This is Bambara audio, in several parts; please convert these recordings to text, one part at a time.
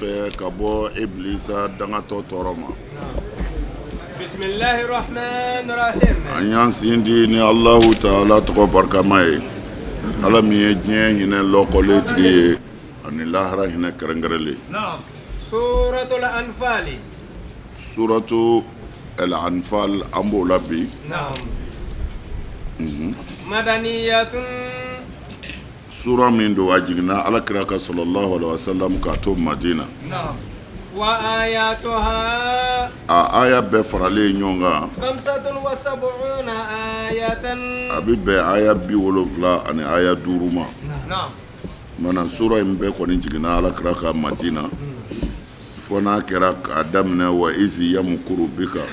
fɛ ka bɔ Ibilisa dangatɔ tɔɔrɔ ma. An y'an sindi ni Alahu taala tɔgɔ barikama ye, Ala min ye diɲɛ hinɛ lɔkɔlen tigi ye ani lahara hinɛ kɛrɛnkɛrɛnlen. Suratu al anfal an b'o la bi. Sura min don, a jiginna Ala kira kan salalahu alayihi wa salam k'a to Madina. A aya bɛɛ faralen ɲɔgɔn kan, a bɛ bɛn aya 75 ma. Mana sura in bɛɛ kɔni jiginna Ala kira kan Madina, fo n'a kɛra k'a daminɛ wa izi yamukuru bika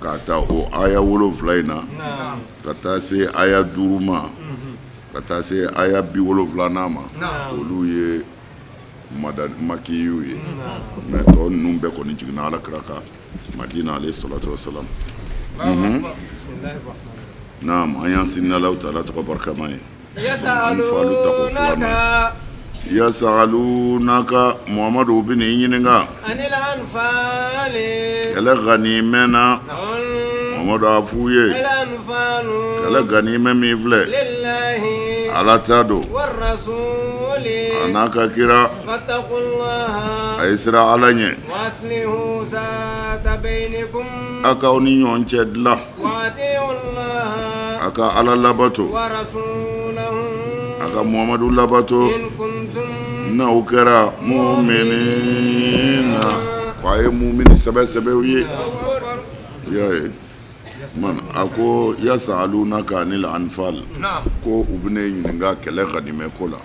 k'a ta o aya 7 in na ka taa se aya 5 ma, ka taa se aya 70nan ma, olu ye makiyu ye. Mais tɔ ninnu bɛɛ kɔni jiginna Ala kira kan Madina alayhi salatu wa salam. Naam, an y'an sindi Alahu taala tɔgɔ barikama ye. Anfalu tako filanan. Yasalunaka, Muhamadu, u bɛ n'i ɲininka kɛlɛ ganimɛ na. Muhamadu, a f'u ye, kɛlɛ ganimɛ min filɛ, Ala ta don a n'a ka kira. A ye siran Ala ɲɛ, a k'aw ni ɲɔgɔn cɛ dilan. A ka Ala labato, a ka Muhamadu labato, n'aw kɛra muminina, ko a ye mumini sɛbɛ sɛbɛw ye. I y'a ye, a ko yasalunaka anil anfal, ko u bɛna i ɲininka kɛlɛ ganimɛ ko la.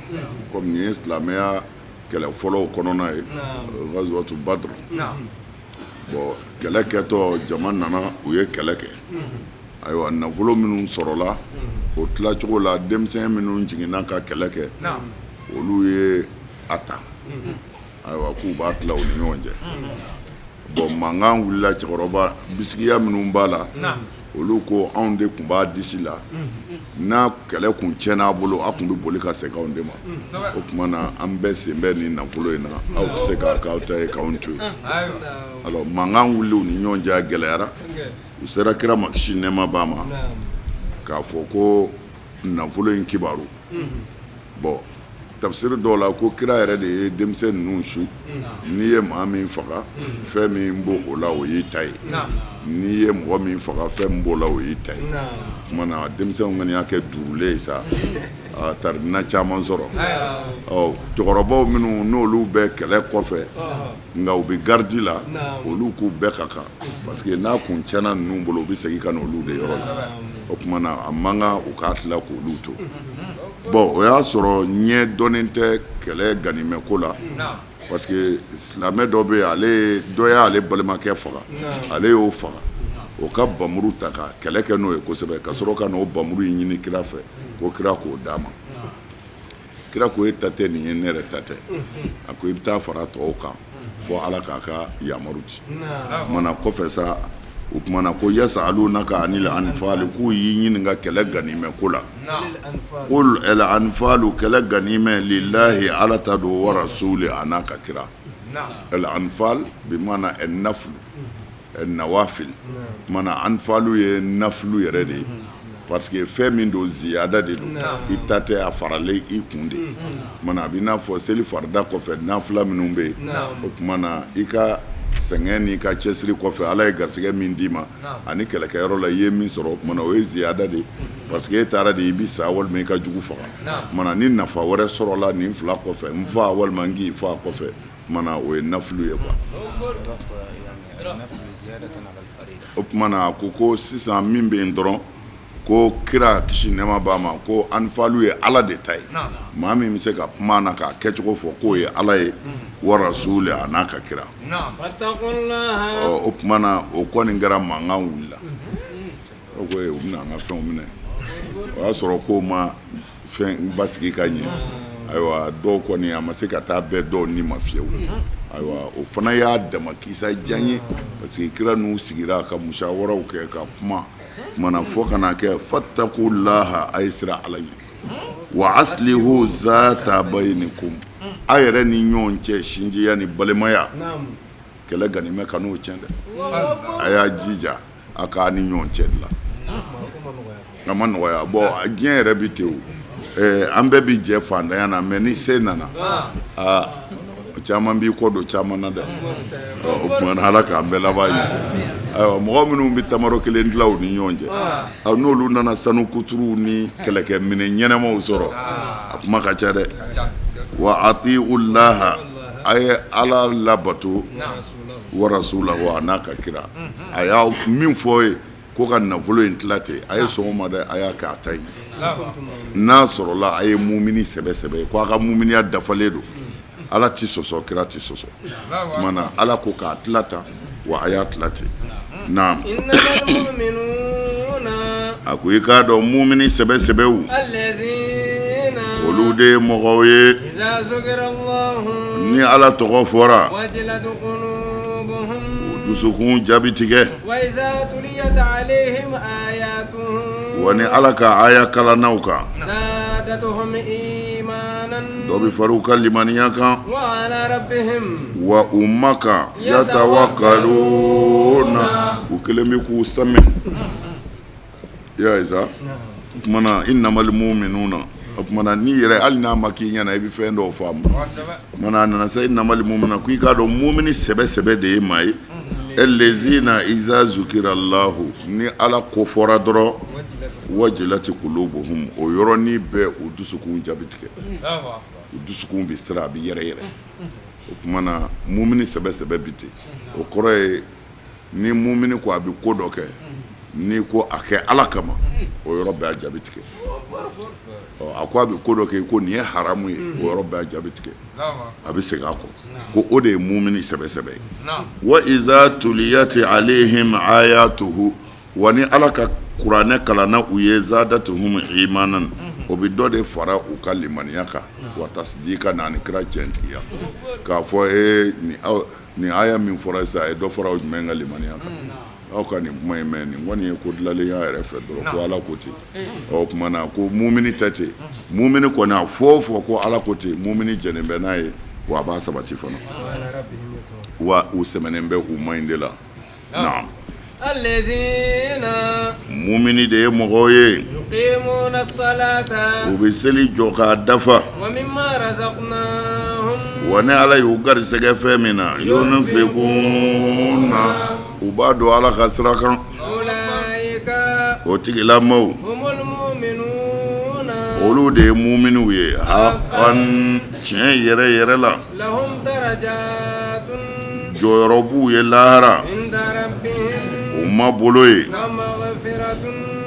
Komi nin ye silamɛya kɛlɛ fɔlɔw kɔnɔna ye, gazuwatu Badr. Bon, kɛlɛ kɛtɔ, jama nana, u ye kɛlɛ kɛ. Ayiwa, nafolo minnu sɔrɔla o tilacogo la, denmisɛn minnu jiginna ka kɛlɛ kɛ, olu ye a ta. Ayiwa, k'u b'a tila u ni ɲɔgɔn cɛ. Bon, mankan wulila. Cɛkɔrɔba bisigiya minnu b'a la, olu ko anw de tun b'a disi la. N'a kɛlɛ kun tiɲɛna a bolo, a tun bɛ boli ka segin anw de ma. O tuma na, an bɛɛ sen bɛ nin nafolo in na, aw tɛ se k'a k'aw ta ye k'anw to yen. Alors, mankan wuli u ni ɲɔgɔn cɛ, a gɛlɛyara. U sera kira ma, kisi nɛɛma b'a ma, k'a fɔ ko nafolo in kibaru. Bon, tafsiri dɔw la, ko kira yɛrɛ de ye denmisɛn ninnu su: n'i ye maa min faga, fɛn min b'o o la, o y'i ta ye. N'i ye mɔgɔ min faga, fɛn min b'o la, o y'i ta ye. Tuma na, denmisɛnw kɔni y'a kɛ durulen ye sa, a tarina caman sɔrɔ. Ɔ, cɛkɔrɔbaw minnu n'olu bɛ kɛlɛ kɔfɛ, nka u bɛ garidi la, olu k'u bɛɛ ka kan, parce que n'a kun tiɲɛna ninnu bolo, u bɛ segin ka na olu de yɔrɔ la. O tuma na, a man kan u k'a tila k'olu to. Bon, o y'a sɔrɔ ɲɛ dɔnnen tɛ kɛlɛ ganimɛ ko la, parce que silamɛ dɔ bɛ yen, ale dɔ y'ale balimakɛ faga, ale y'o faga, o ka bamuru ta ka kɛlɛ kɛ n'o ye kosɛbɛ, ka sɔrɔ ka n'o bamuru in ɲini kira fɛ ko kira k'o d'a ma. Kira ko e ta tɛ nin ye, ne yɛrɛ ta tɛ. A ko i bɛ taa fara tɔw kan fo Ala k'a ka yamaru ci. Kumana kɔfɛ sa, o kumana ko yasalunaka anil anfali, k'u y'i ɲininka kɛlɛ ganimɛ ko la. Qul al anfalu, kɛlɛ ganimɛ, lillahi, Ala ta don, wa rasuli, a n'a ka kira. Al anfal bi maana al naflu, nawafil. Mana anfalu ye nafulu yɛrɛ de ye, parce que fɛn min don, ziyada de don, i ta tɛ, a faralen i kun de. Mana a bɛ n'a fɔ seli farida kɔfɛ, nafila minnu bɛ yen, o tuma na, i ka sɛgɛn n'i ka cɛsiri kɔfɛ, Ala ye garisɛgɛ min d'i ma, ani kɛlɛkɛyɔrɔ la i ye min sɔrɔ, o tuma na, o ye ziyada de, parce que e taara de i bɛ sa walima i ka jugu faga. Mana ni nafa wɛrɛ sɔrɔla nin fila kɔfɛ, n fa walima n k'i fa kɔfɛ, tuma na, o ye nafulu ye quoi. O tuma na, a ko sisan min bɛ yen dɔrɔn, ko kira, kisi nɛma b'a ma, ko anfalu ye Ala de ta ye. Maa min bɛ se ka kuma na k'a kɛcogo fɔ, k'o ye Ala ye, wa rasuli, a n'a ka kira. O tuma na, o kɔni kɛra, mankan wulila. O ko u bɛna an ka fɛnw minɛ. O y'a sɔrɔ ko ma fɛn basigi ka ɲɛ. Ayiwa, dɔw kɔni, a ma se ka taa bɛɛ dɔw ni ma fiyewu. Ayiwa, o fana y'a dama kisa diya ye, parce que kira n'u sigira ka musawaraw kɛ ka kuma. Kumana fo ka na kɛ fatakulaha, a ye siran Ala ɲɛ, wa aslihu zata bayinikum. A yɛrɛ ni ɲɔgɔn cɛ sinjiya ni balimaya kɛlɛ ganimɛ kan'o tiɲɛ dɛ. A y'a jija a k'a ni ɲɔgɔn cɛ dilan. A ma nɔgɔya. Bon, diɲɛ yɛrɛ bɛ ten o. An bɛɛ bɛ jɛ fantanya na, mais ni se nana, aa, caman b'i kɔ don caman na dɛ. O tuma na, Ala k'an bɛɛ laban ɲɛ. Ayiwa, mɔgɔ minnu bɛ tamaro kelen dilan u ni ɲɔgɔn cɛ, n'olu nana sanu kuturuw ni kɛlɛkɛminɛ ɲɛnamaw sɔrɔ, a kuma ka ca dɛ. Wa ati'u laha, a ye Ala labato, wa rasulahu, a n'a ka kira. A y'a min fɔ ye ko ka nafolo in tila ten, a ye sɔn o ma dɛ, a y'a kɛ a ta ye. N'a sɔrɔla a ye mumini sɛbɛ sɛbɛ ye, ko a ka muminiya dafalen don, Ala ti sɔsɔ, kira ti sɔsɔ. Tuma na, Ala ko k'a tila tan, wa a y'a tila ten. Naam. A ko i k'a dɔn, mumini sɛbɛ sɛbɛw, olu de ye mɔgɔw ye, ni Ala tɔgɔ fɔra, u dusukun ja bɛ tigɛ. Wa ni Ala ka aya kalanna u kan, dɔ bɛ fara u ka limaniya kan. Wa u ma kan yatawakkaluna, u kelen bɛ k'u sɛmɛ. I y'a ye sa, o tuma na, innamal mu'minuna, o tuma na, n'i yɛrɛ, hali n'a ma k'i ɲɛna, i bɛ fɛn dɔw faamu. O tuma na, a nana se innamal mu'minuna, ko i k'a dɔn mumini sɛbɛ sɛbɛ de ye maa ye, allazina iza zukira Allahu, ni Ala ko fɔra dɔrɔn, wajilati kulubuhum, o yɔrɔnin bɛɛ u dusukun ja bɛ tigɛ, u dusukun bɛ siran, a bɛ yɛrɛ yɛrɛ. O tuma na, mumini sɛbɛ sɛbɛ bi ten. O kɔrɔ ye, ni mumini ko a bɛ ko dɔ kɛ, n'i ko a kɛ Ala kama, o yɔrɔ bɛɛ a ja bɛ tigɛ. A ko a bɛ ko dɔ kɛ, ko nin ye haramu ye, o yɔrɔ bɛɛ a ja bɛ tigɛ, a bɛ segin a kɔ. Ko o de ye mumini sɛbɛ sɛbɛ ye. Wa iza tuliyati alayhim ayatuhu, wa ni Ala ka kuranɛ kalanna u ye, zadatuhum imanan, o bɛ dɔ de fara u ka limaniya kan, wa tasdikan, ani kira tiɲɛtigiya, k'a fɔ ee, nin aya min fɔra sisan, a ye dɔ fara aw jumɛn ka limaniya kan? Aw ka nin kuma in mɛn, nin kɔni ye ko dilanlenya yɛrɛ fɛ dɔrɔn, ko Ala ko ten. O tuma na, ko mumini tɛ ten. Mumini kɔni, a fɔ o fɔ ko Ala ko ten, mumini jɛnnen bɛ n'a ye, wa a b'a sabati fana, wa u sɛmɛnen bɛ u ma in de la. Naam. Mumini de ye mɔgɔw ye, u bɛ seli jɔ k'a dafa. Wa ni Ala y'u garisɛgɛ fɛn min na, yunfikuna, u b'a don Ala ka sira kan. O tigilamaw, olu de ye muminiw ye hakan, tiɲɛ yɛrɛ yɛrɛ la. Jɔyɔrɔ b'u ye lahara u ma bolo ye,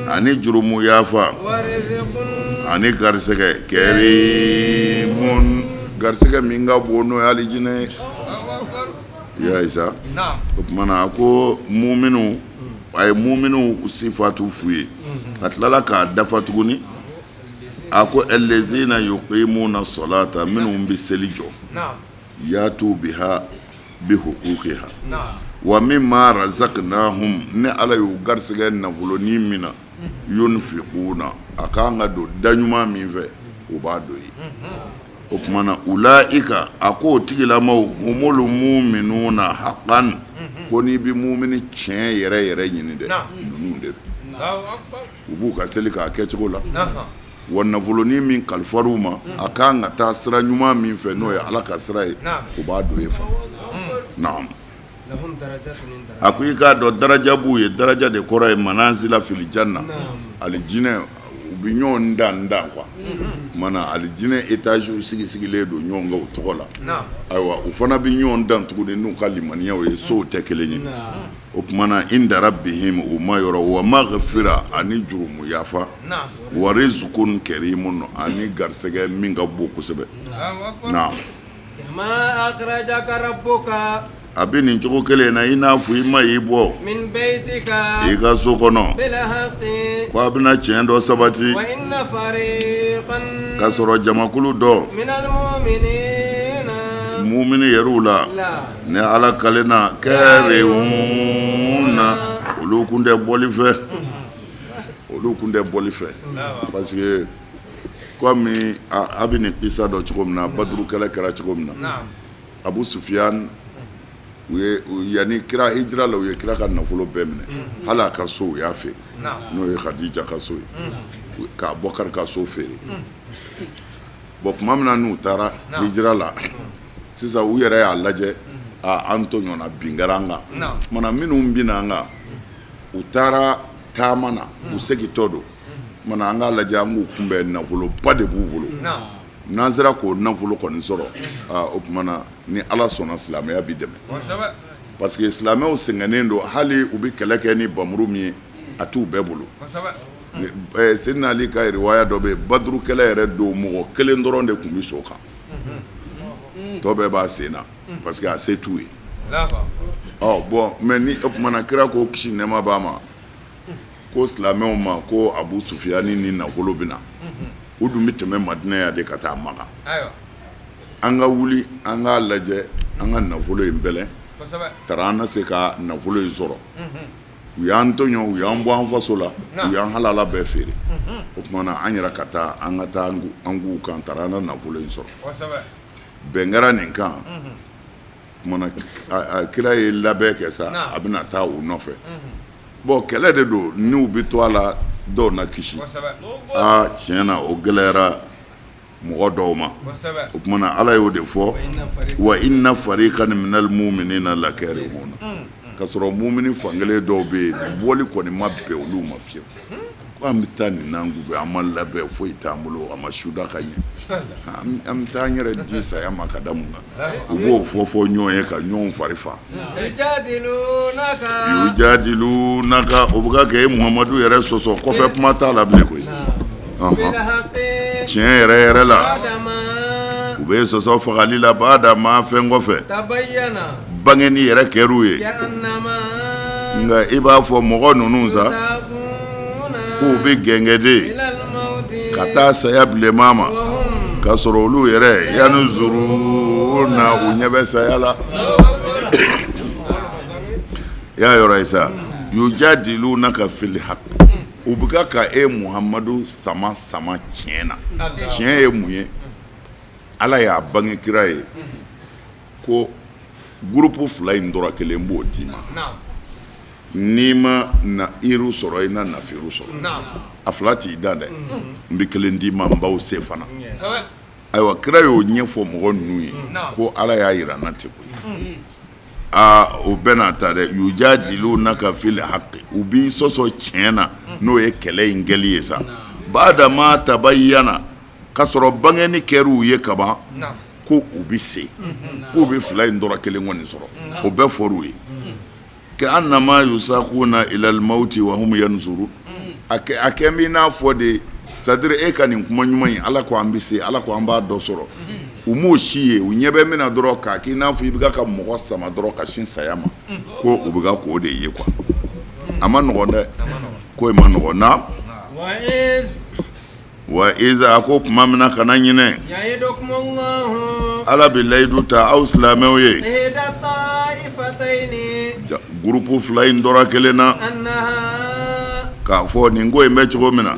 ani jurumu yafa, ani garisɛgɛ karimun, garisɛgɛ min ka bon, n'o ye alijinɛ ye. I y'a ye sa, o tuma na, a ko muminu, a ye muminu sifatu f'u ye, a tilala k'a dafa tuguni. A ko allazina yuqimuna salata, minnu bɛ seli jɔ, yatu biha bi huquqiha, wa mimma razaqnahum, ni Ala y'u garisɛgɛ nafolonin min na, yunfiquna, a kan ka don da ɲuman min fɛ, u b'a don yen. O tuma na, ulaika, a ko o tigilamaw, humul mu'minuna haqqan, ko n'i bɛ mumini tiɲɛ yɛrɛ yɛrɛ ɲini dɛ, ninnu de don. U b'u ka seli k'a kɛcogo la, wa nafolonin min kalifar'u ma, a kan ka taa sira ɲuman min fɛ, n'o ye Ala ka sira ye, u b'a don yen fana. Naam. A ko i k'a dɔn, daraja b'u ye. Daraja de kɔrɔ ye manazila fil janna, alijinɛ, u bɛ ɲɔgɔn dan dan quoi. Tuma na, alijinɛ étage sigi sigilen don ɲɔgɔn kan u tɔgɔ la. Ayiwa, u fana bɛ ɲɔgɔn dan tuguni n'u ka limaniyaw ye, sow tɛ kelen ye. O tuma na, inda rabbihim, u ma yɔrɔ, wa maghfira, ani jurumu yafa, wa rizqun karimun, ani garisɛgɛ min ka bon kosɛbɛ. Naam. A bɛ nin cogo kelen na, i n'a fɔ i ma y'i bɔ i ka so kɔnɔ ko a bɛna tiɲɛ dɔ sabati, k'a sɔrɔ jamakulu dɔ mumini yɛrɛw la, ni Ala kalenna, karihuna, olu kun tɛ bɔli fɛ, olu kun tɛ bɔli fɛ, parce que Komi a bɛ nin kisa dɔn cogo min na, Baduru kɛlɛ kɛra cogo min na, Abu Sufiyan, u ye yanni kira hijira la, u ye kira ka nafolo bɛɛ minɛ, hali a ka so u y'a feere, n'o ye Khadija ka so ye, ka Abubakar ka so feere. Bon, tuma min na n'u taara hijira la sisan, u yɛrɛ y'a lajɛ, an tɔɲɔna, bin kɛra an kan. Tuma minnu binna an kan, u taara taama na, u segintɔ don. Tuma an k'a lajɛ, an k'u kunbɛn, nafoloba de b'u bolo. N'an sera k'o nafolo kɔni sɔrɔ, o tuma na ni Ala sɔnna, silamɛya bɛ dɛmɛ, parce que silamɛw sɛgɛnnen don. Hali u bɛ kɛlɛ kɛ ni bamuru min ye, a t'u bɛɛ bolo. Seydina Ali ka riwaya dɔ bɛ yen, Baduru kɛlɛ yɛrɛ don, mɔgɔ kelen dɔrɔn de tun bɛ so kan, tɔ bɛɛ b'a sen na, parce que a se t'u ye. Ɔ bon, mais ni o tuma na kira ko kisi nɛɛma b'a ma ko silamɛw ma ko Abu Sufiyani ni nafolo bɛ na, u dun bɛ tɛmɛ Madinɛ yan de ka taa Makan, an ka wuli, an k'a lajɛ, an ka nafolo in bɛlɛn tara an na se ka nafolo in sɔrɔ. U y'an tɔɲɔ, u y'an bɔ an faso la, u y'an halala bɛɛ feere. O tuma na an yɛrɛ ka taa, an ka taa an k'u kan tara an na nafolo in sɔrɔ. Bɛn kɛra nin kan. Tuma na kira ye labɛn kɛ sa, a bɛna taa u nɔfɛ. Bon, kɛlɛ de don, n'u bɛ to a la, dɔw na kisi. Aa, tiɲɛ na, o gɛlɛyara mɔgɔ dɔw ma. O tuma na Ala y'o de fɔ: wa inna fariqan minal mu'minina lakarihuna. Ka sɔrɔ mumini fankelen dɔw bɛ yen, bɔli kɔni ma bɛn olu ma fiyewu, ko an bɛ taa nin n'an kunfɛ, an ma labɛn, foyi t'an bolo, a ma suda ka ɲɛ, an bɛ taa an yɛrɛ di saya ma ka da mun kan? U b'o fɔ fɔ ɲɔgɔn ye ka ɲɔgɔn fari fa. Yujadilunaka, o bɛ ka kɛ e Muhamadu yɛrɛ sɔsɔ, kɔfɛ kuma t'a la bilen koyi. Tiɲɛ yɛrɛ yɛrɛ la, u bɛ sɔsɔ fagali la, ba'da ma, fɛn kɔfɛ bangeni yɛrɛ kɛr'u ye. Nka i b'a fɔ mɔgɔ ninnu sa k'u bɛ gɛngɛ de ka taa saya bilenman ma, k'a sɔrɔ olu yɛrɛ yanzuruna, u ɲɛ bɛ saya la. I y'a yɔrɔ ye sa, yujadilunaka fil haqq, u bɛ ka e Muhamadu sama sama tiɲɛ na. Tiɲɛ ye mun ye? Ala y'a bange kira ye ko groupe fila in dɔrɔn kelen b'o d'i ma. N'i ma na iru sɔrɔ, i na nafiru sɔrɔ. A fila t'i dan dɛ, n bɛ kelen d'i ma, n b'aw se fana. Ayiwa, kira y'o ɲɛfɔ mɔgɔ ninnu ye ko Ala y'a jira n na ten koyi. Aa, o bɛɛ n'a ta dɛ, yujadilunaka fil haqqi, u b'i sɔsɔ tiɲɛ na, n'o ye kɛlɛ in kɛli ye sa, ba'da ma tabayyana, ka sɔrɔ bangeni kɛr'u ye kaban ko u bɛ se, k'u bɛ fila in dɔrɔn kelen kɔni sɔrɔ. O bɛɛ fɔr'u ye. Ka'annama yusaquna ilal mawti wa hum yanzurun, a kɛ b'i n'a fɔ de, c'est-à-dire e ka nin kuma ɲuman in, Ala ko an bɛ se, Ala ko an b'a dɔ sɔrɔ, u m'o si ye, u ɲɛ bɛ min na dɔrɔn, k'a k'i n'a fɔ i bɛ ka mɔgɔ sama dɔrɔn ka sin saya ma, ko u bɛ ka k'o de ye quoi. A ma nɔgɔn dɛ, ko in ma nɔgɔn na. Wa iza, a ko tuma min na, kana ɲinɛ, Ala bɛ layidu ta aw silamɛw ye groupe fila in dɔra kelen na, k'a fɔ nin ko in bɛ cogo min na,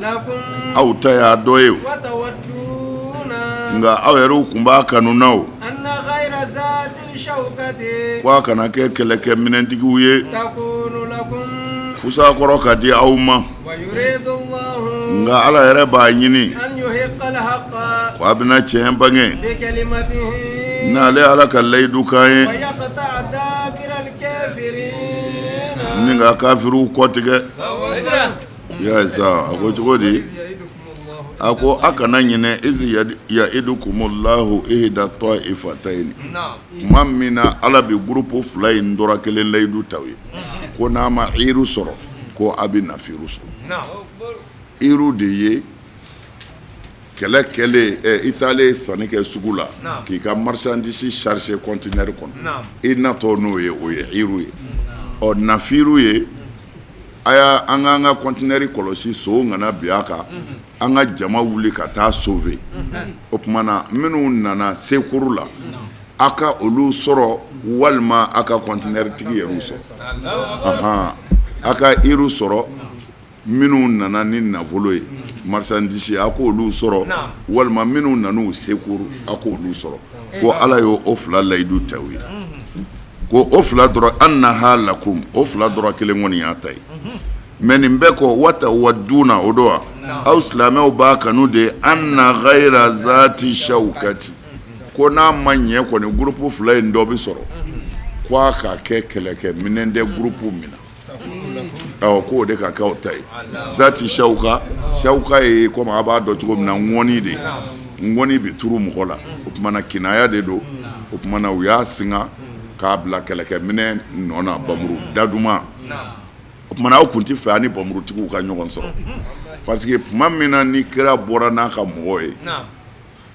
aw ta y'a dɔ ye, nka aw yɛrɛw tun b'a kanu na o ko a kana kɛ kɛlɛkɛminɛntigiw ye, fusa kɔrɔ ka di aw ma. Nka Ala yɛrɛ b'a ɲini ko a bɛna tiɲɛ bange n'ale Ala ka layidu kan ye, ni ka kafiriw kɔtigɛ. Ya sa, a ko cogo di? A ko a kana ɲinɛ, iz ya'idukumullahu ihda ta'ifatayni, tuma min na Ala bɛ groupe fila in dɔra kelen layidu ta ye, ko n'a ma iru sɔrɔ, ko a bɛ nafiru sɔrɔ. Iru de ye kɛlɛ kɛlen, i taalen sanni kɛ sugu la, k'i ka marchandise charger conteneur kɔnɔ, i natɔ n'o ye, o ye iru ye. Ɔ, nafiru ye a y'a an k'an ka conteneur kɔlɔsi, sow kana bin a kan, an ka jama wuli ka taa sauver. O tuma na minnu nana secours la, a ka olu sɔrɔ, walima a ka conteneur tigi yɛrɛ sɔrɔ, a ka iru sɔrɔ. Minnu nana ni nafolo ye, marchandise a k'olu sɔrɔ walima minnu nan'u secours a k'olu sɔrɔ ko Ala y'o o fila layidu ta u ye ko o fila dɔrɔn annaha lakum o fila dɔrɔn kelen kɔni y'a ta ye mais nin bɛɛ kɔ watawaduna o don wa aw silamɛw b'a kanu de anna ghayra zati shawkati ko n'a ma ɲɛ kɔni groupe fila in dɔ bɛ sɔrɔ ko a ka kɛ kɛlɛkɛ minɛn tɛ groupe min na awɔ k'o de ka kɛ aw ta ye zati shawka shawka ye komi a b'a dɔn cogo min na ŋɔni de ŋɔni bɛ turu mɔgɔ la o tuma na kinaya de don o tuma na u y'a singa k'a bila kɛlɛkɛminɛn nɔ na bamuru daduman o tuma na aw tun tɛ fɛ a ni bamurutigiw ka ɲɔgɔn sɔrɔ parce que tuma min na ni kira bɔra n'a ka mɔgɔw ye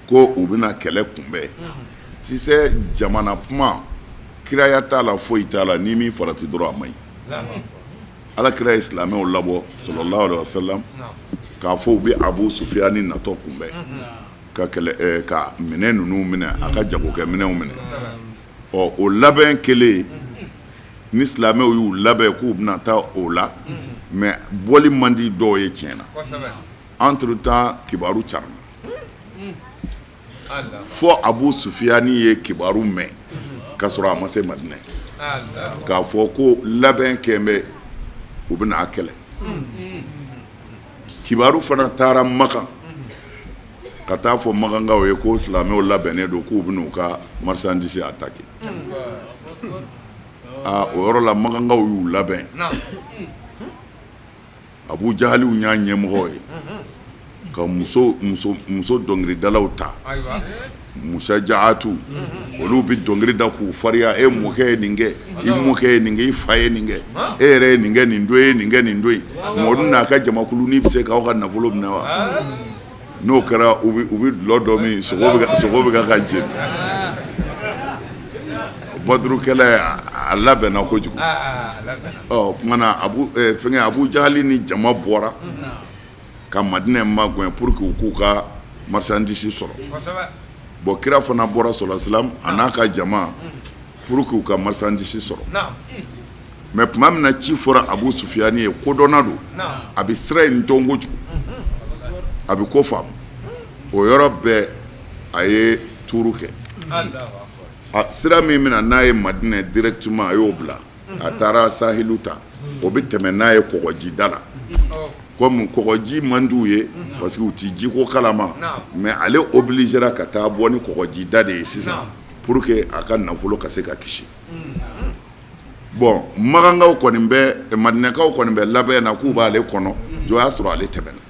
ko u bɛna kɛlɛ kunbɛn tu sais jamana kuma kiraya t'a la foyi t'a la n'i m'i farati dɔrɔn a man ɲi ala kira ye silamɛw labɔ sallallahu alaihi wasallam k'a fɔ u bɛ Abu Sufiyani natɔ kunbɛn ka kɛlɛ ka minɛn ninnu minɛ a ka jagokɛ minɛnw minɛ ɔ o labɛn kɛlen ni silamɛw y'u labɛn k'u bɛna taa o la mais bɔli man di dɔw ye tiɲɛ na entre temps kibaru carila fo Abu Sufiyani ye kibaru mɛn ka sɔrɔ a ma se Madinɛ k'a fɔ ko labɛn kɛlen bɛ u bɛna a kɛlɛ kibaru fana taara Makan ka taa fɔ makankaw ye ko silamɛw labɛnnen don k'u bɛna u ka marchandise attaquer aa o yɔrɔ la makankaw y'u labɛn Abu Jahaliw y'a ɲɛmɔgɔ ye ka muso muso dɔnkilidalaw ta musajaatu olu bɛ dɔnkili da k'u farinya e mɔkɛ ye nin kɛ i mɔkɛ ye nin kɛ i fa ye nin kɛ e yɛrɛ ye nin kɛ nin don ye nin kɛ nin don ye Mamadu n'a ka jamakulu ni bɛ se k'aw ka nafolo minɛ wa n'o kɛra u bɛ dulɔ dɔ min sogo bɛ ka jeni Baduru kɛlɛ a labɛnna kojugu ɔ o tuma na fɛngɛ Abu Jahali ni jama bɔra ka Madinɛ magɛn pour que u k'u ka marchandise sɔrɔ bon kira fana bɔra sallallahu alaihi wasallam a n'a ka jama pour que u ka marchandise sɔrɔ mais tuma min na ci fɔra Abu Sufiyani ye kodɔnna don a bɛ sira in dɔn kojugu a bɛ ko faamu o yɔrɔ bɛɛ a ye tour kɛ a sira min bɛ na n'a ye Madinɛ directement a y'o bila a taara sahilu ta o bɛ tɛmɛ n'a ye kɔgɔji da la comme kɔgɔji man d'u ye parce que u tɛ jiko kalama mais ale obligera ka taa bɔ ni kɔgɔji da de ye sisan pour que a ka nafolo ka se ka kisi bon makankaw kɔni bɛ madinɛkaw kɔni bɛ labɛn na k'u b'ale kɔnɔ jɔ y'a sɔrɔ ale tɛmɛna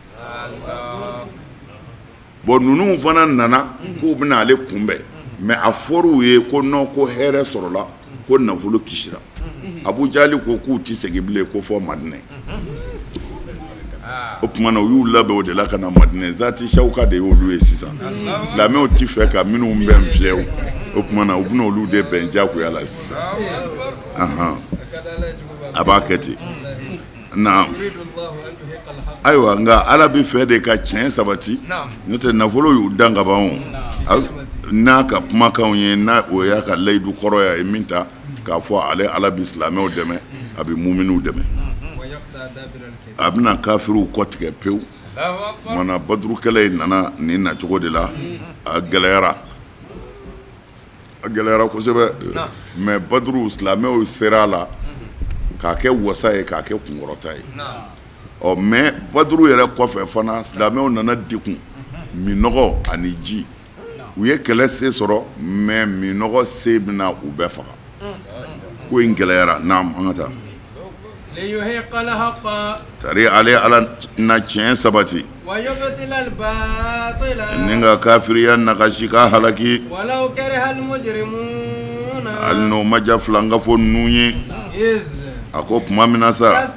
bon ninnu fana nana k'u bɛna ale kunbɛn mais a fɔr'u ye ko non ko hɛrɛ sɔrɔla ko nafolo kisira Abu Jali ko k'u tɛ segin bilen ko fɔ Madinɛ o tuma na u y'u labɛn o de la ka na Madinɛ zati sawuka de y'olu ye sisan silamɛw tɛ fɛ ka minnu bɛn fiyewu o tuma na u bɛna olu de bɛn jagoya la sisan a b'a kɛ ten naam ayiwa nka ala bɛ fɛ de ka tiɲɛ sabati n'o tɛ nafolo y'u dan ka ban n'a ka kumakanw ye n'a o y'a ka layidu kɔrɔ ye a ye min ta k'a fɔ ale ala bɛ silamɛw dɛmɛ a bɛ muminiw dɛmɛ a bɛna kafiriw kɔ tigɛ pewu mana baduru kɛlɛ in nana nin nacogo de la a gɛlɛyara a gɛlɛyara kosɛbɛ mais baduru silamɛw sera a la k'a kɛ wasa ye k'a kɛ kunkɔrɔta ye ɔ mais baduru yɛrɛ kɔfɛ fana silamɛw nana degun minnɔgɔ ani ji u ye kɛlɛ se sɔrɔ mais minnɔgɔ se bɛna u bɛɛ faga ko in gɛlɛyara naam an ka taa tari ale ala na tiɲɛ sabati ni ka kafiriya nagasi k'a halaki hali n'o ma diya filankafo ninnu ye a ko tuma min na sa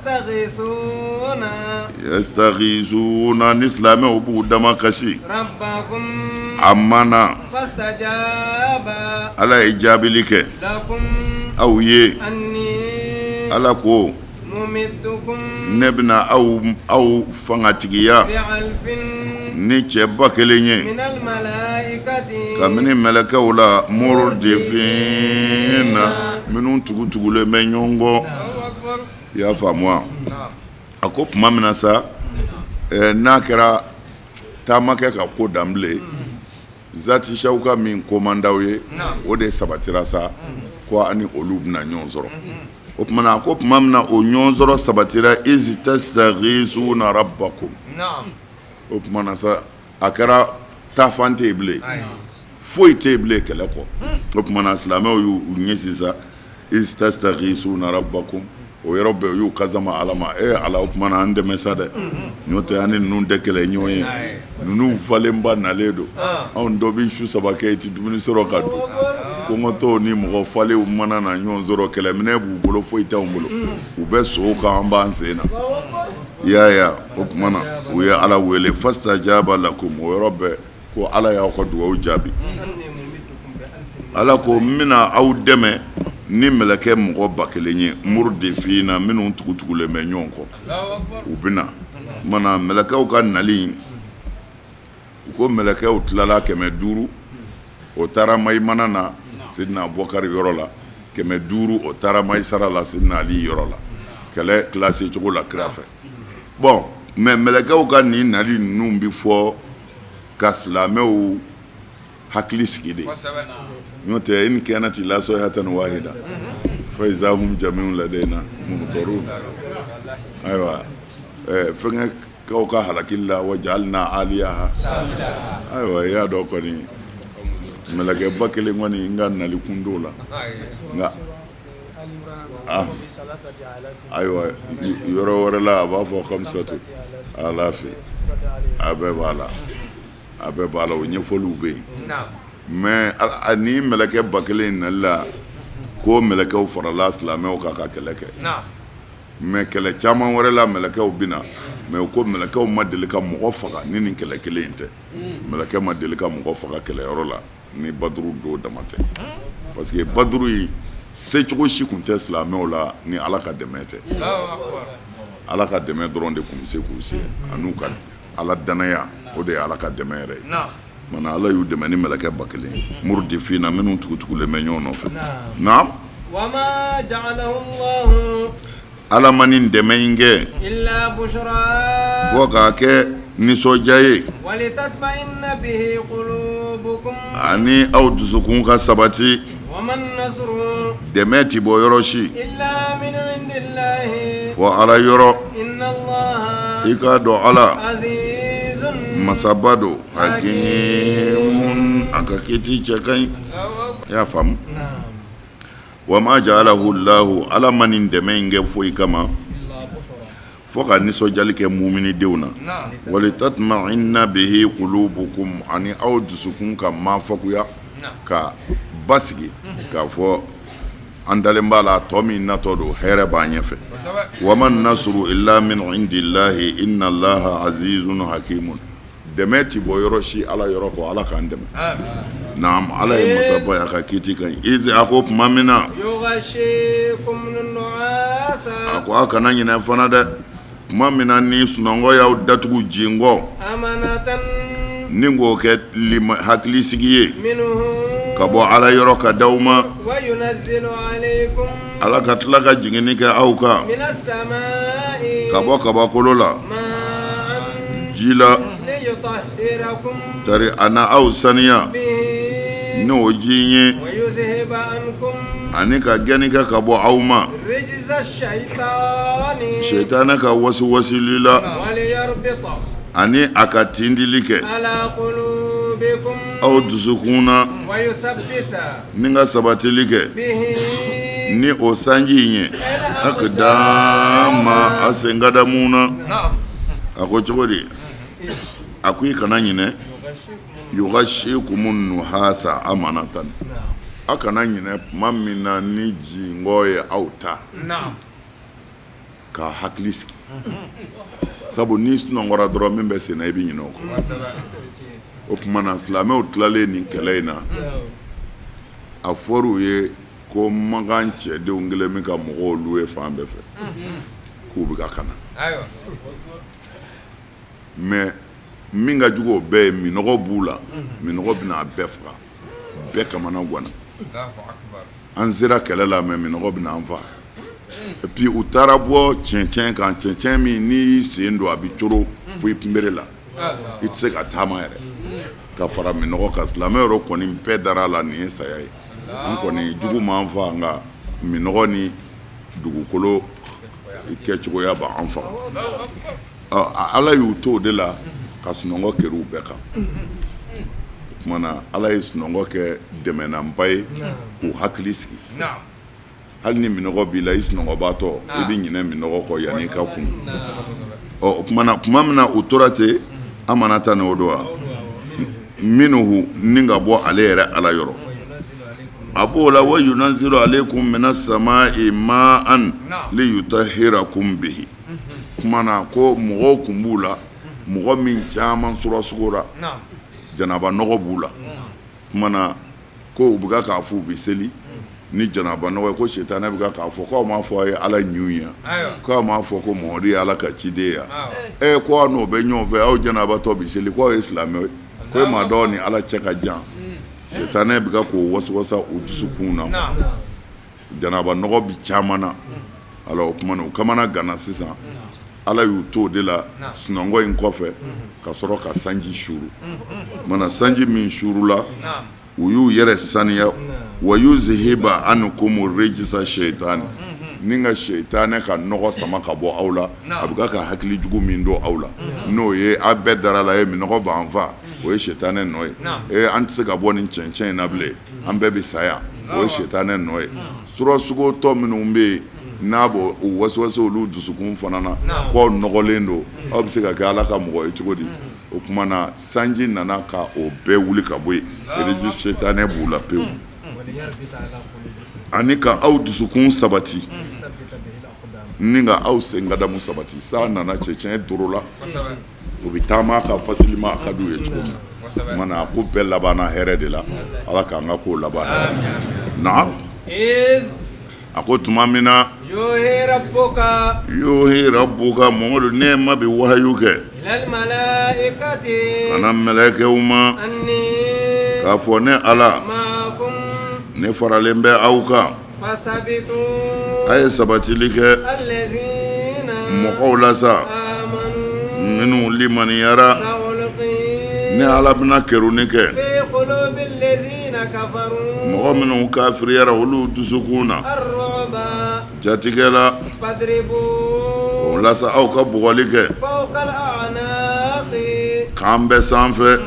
yastaghizuna ni silamɛw b'u damakasi a mana ala ye jaabili kɛ aw ye ala ko ne bɛna aw fangatigiya ni cɛ 1000 ye kabini mɛlɛkɛw la murdifina minnu tugutugulen bɛ ɲɔgɔn kɔ i y'a faamu wa a ko tuma min na sa n'a kɛra Taa ma kɛ ka ko dan bilen. Zati Sawuka min ko man d'aw ye, o de sabatira sa ko a ni olu bɛna ɲɔgɔn sɔrɔ. O tuma na, a ko tuma min na o ɲɔgɔn sɔrɔ sabatira, iz tastagisuna rabbakum, o tuma na sa, a kɛra taafan tɛ yen bilen, foyi tɛ yen bilen kɛlɛ kɔ. O tuma na, silamɛw y'u ɲɛsin sa, iz tastagisuna rabbakum, o yɔrɔ bɛɛ u y'u kasama Ala ma. E Ala, o tuma na an dɛmɛ sa dɛ, n'o tɛ an ni ninnu tɛ kɛlɛ ɲɔgɔn ye. Ninnu falenba nalen don, anw dɔ bɛ su 3 kɛ i tɛ dumuni sɔrɔ ka dun. Kɔngɔtɔw ni mɔgɔ falenw mana na ɲɔgɔn sɔrɔ, kɛlɛminɛ b'u bolo, foyi t'anw bolo, u bɛ sow kan, an b'an sen na. I y'a ye, o tuma na u ye Ala wele, fastajaba lakum, o yɔrɔ bɛɛ ko Ala y'aw ka dugawu jaabi. Ala ko n bɛna aw dɛmɛ ni mɛlɛkɛ mɔgɔ 1000 ye, murdifina, minnu tugutugulen bɛ ɲɔgɔn kɔ, u bɛ na. Mana mɛlɛkɛw ka nali, u ko mɛlɛkɛw tilala 500, o taara Mayimana na Sidina Abubakari yɔrɔ la, 500 o taara Mayisara la Sidina Ali yɔrɔ la, kɛlɛ classé cogo la kira fɛ. Bon, mais mɛlɛkɛw ka nin nali ninnu bɛ fɔ ka silamɛw hakili sigi de, n'o tɛ in kanat illa sayhatan wahida fa iza hum jami'un ladayna muhdarun. Ayiwa, fɛnkɛ kaw ka halakili la, wa ja'alna aliyaha. Ayiwa, i y'a dɔn kɔni, mɛlɛkɛ 1000 kɔni n ka nali kun t'o la. Nka ayiwa, yɔrɔ wɛrɛ la a b'a fɔ khamsatu alafi, a bɛɛ b'a la, a bɛɛ b'a la, o ɲɛfɔliw bɛ yen. Mais ni mɛlɛkɛ 1000 in nali la, ko mɛlɛkɛw farala silamɛw kan ka kɛlɛ kɛ. Mais kɛlɛ caman wɛrɛ la, mɛlɛkɛw bɛ na, mais u ko mɛlɛkɛw ma deli ka mɔgɔ faga ni nin kɛlɛ kelen in tɛ. Mɛlɛkɛ ma deli ka mɔgɔ faga kɛlɛyɔrɔ la ni Baduru don dama tɛ, parce que Baduru in secogo si tun tɛ silamɛw la ni Ala ka dɛmɛ tɛ. Ala ka dɛmɛ dɔrɔn de tun bɛ se k'u se, an'u ka Ala danaya, o de ye Ala ka dɛmɛ yɛrɛ ye. Mana Ala y'u dɛmɛ ni mɛlɛkɛ 1000 ye, murdifina, minnu tugutugulen bɛ ɲɔgɔn nɔfɛ. Naam, Ala ma nin dɛmɛ in kɛ fo k'a kɛ nisɔndiya ye ani aw dusukun ka sabati. Dɛmɛ tɛ bɔ yɔrɔ si fo Ala yɔrɔ. I k'a dɔn Ala masaba don, hakimun, a ka kiti cɛ ka ɲi. I y'a faamu? Wa ma ja'alahu Allahu, Ala ma nin dɛmɛ in kɛ foyi kama fo ka nisɔndiyali kɛ muminidenw na, walitatma'inna bihi qulubukum, ani aw dusukun ka mafakuya ka basigi k'a fɔ an dalen b'a la, tɔ min natɔ don, hɛrɛ b'an ɲɛfɛ. Wa ma nasuru illa min indillahi inna Allaha azizun hakimun. Dɛmɛ ti bɔ yɔrɔ si Ala yɔrɔ kɔ. Ala k'an dɛmɛ. Naam, Ala ye masaba ye, a ka kiti ka ɲi. Iz, a ko tuma min na, a ko a kana ɲinɛ fana dɛ, tuma min na ni sunɔgɔ y'aw datugu jingɔ, ni k'o kɛ hakilisigi ye ka bɔ Ala yɔrɔ ka d'aw ma, Ala ka tila ka jiginni kɛ aw kan ka bɔ kabakolo la ji la tari, a na aw saniya ni o ji ye, ani ka gɛnni kɛ ka bɔ aw ma sɛtanɛ ka wasiwasili la, ani a ka tindili kɛ aw dusukun na, ni ka sabatili kɛ ni o sanji in ye, akidama, a sen kadamu na. A ko cogo di? A ko i kana ɲinɛ, yughashikumu nuhasa amanatan, a kana ɲinɛ tuma min na ni jingɔ ye aw ta ka hakili sigi. Sabu n'i sunɔgɔra dɔrɔn, min bɛ sen na, i bɛ ɲinɛ o kɔ. O tuma na, silamɛw tilalen nin kɛlɛ in na, a fɔra u ye ko Makan cɛdenw kelen bɛ ka mɔgɔw louer fan bɛɛ fɛ k'u bɛ ka na. Mais min ka jugu o bɛɛ ye, minɔgɔ b'u la, minɔgɔ bɛna a bɛɛ faga, bɛɛ kamana ganna. An sera kɛlɛ la, mais minɔgɔ bɛna an faa. Et puis u taara bɔ cɛncɛn kan, cɛncɛn min n'i y'i sen don, a bɛ coro fo i kunbere la. I tɛ se ka taama yɛrɛ ka fara minnɔgɔ kan. Silamɛ yɛrɛ kɔni bɛɛ dara a la, nin ye saya ye. An kɔni jugu m'an faa, nka minnɔgɔ ni dugukolo kɛcogoya b'an faga. Ala y'u to o de la ka sunɔgɔ kɛra u bɛɛ kan. O tuma na, Ala ye sunɔgɔ kɛ dɛmɛnanba ye k'u hakili sigi. Hali ni minnɔgɔ b'i la, i sunɔgɔbaatɔ, i bɛ ɲinɛ minnɔgɔ kɔ yanni i ka kunun. Ɔ, o tuma na, tuma min na u tora ten, an mana taa nin o don wa minhu, ni ka bɔ ale yɛrɛ Ala yɔrɔ, a b'o la, wa yunazilu aleykum mina samai maan liyutahirakum bihi. Tuma na ko mɔgɔw kun b'u la, mɔgɔ min caman surasugora, janaba nɔgɔ b'u la. Tuma na ko u bɛ k'a fɔ u bɛ seli ni janaba nɔgɔ ye, ko sitanɛ bɛ k'a fɔ k'aw m'a fɔ aw ye Ala ɲinw ye, k'aw m'a fɔ ko Mamadu ye Ala ka ciden ye, ɛ ko aw n'o bɛ ɲɔgɔn fɛ, aw janabatɔ bɛ seli, ko aw ye silamɛ ye, ko e m'a dɔn ni Ala cɛ ka jan. Sitanɛ bɛ k'o wasuwasa u dusukun na, janaba nɔgɔ bɛ caman na. Alors, o tuma na, u kamana ganna sisan. Ala y'u to o de la sunɔgɔ in kɔfɛ ka sɔrɔ ka sanji suuru. Mana sanji min suurula, u y'u yɛrɛ saniya. Wa yuzhiba ankum rijisa shayitani, ni ka sitanɛ ka nɔgɔ sama ka bɔ aw la. A bɛ ka hakili jugu min don aw la, n'o ye aw bɛɛ dara la ye, minnɔgɔ b'an fa, o ye sitanɛ nɔ ye. An tɛ se ka bɔ nin cɛncɛn in na bilen, an bɛɛ bɛ sa yan, o ye sitanɛ nɔ ye. Surasugotɔ minnu bɛ yen, n'a b'o wasuwaso olu dusukun fana na k'aw nɔgɔlen don, aw bɛ se ka kɛ Ala ka mɔgɔ ye cogo di? O tuma na, sanji nana ka o bɛɛ wuli ka bɔ yen, rijisi sitanɛ b'u la pewu, ani ka aw dusukun sabati, ni ka aw sen kadamu sabati. San nana, cɛncɛn dorola, u bɛ taama ka facilement, a ka d'u ye cogo min na. Tuma na, a ko bɛɛ labanna hɛrɛ de la. Ala k'an ka kow laban hɛrɛ na. A ko tuma min na, yuhi rabuka, Mamadu, ne ma bɛ wahayu kɛ ka na mɛlɛkɛw ma k'a fɔ ne Ala, ne faralen bɛ aw kan, a ye sabatili kɛ mɔgɔw la sa minnu limaniyara. Ne Ala bɛna kerunni kɛ mɔgɔ minnu kafiriyara, olu dusukun na jatigɛ la. O la sa, aw ka bugɔli kɛ kan bɛɛ sanfɛ,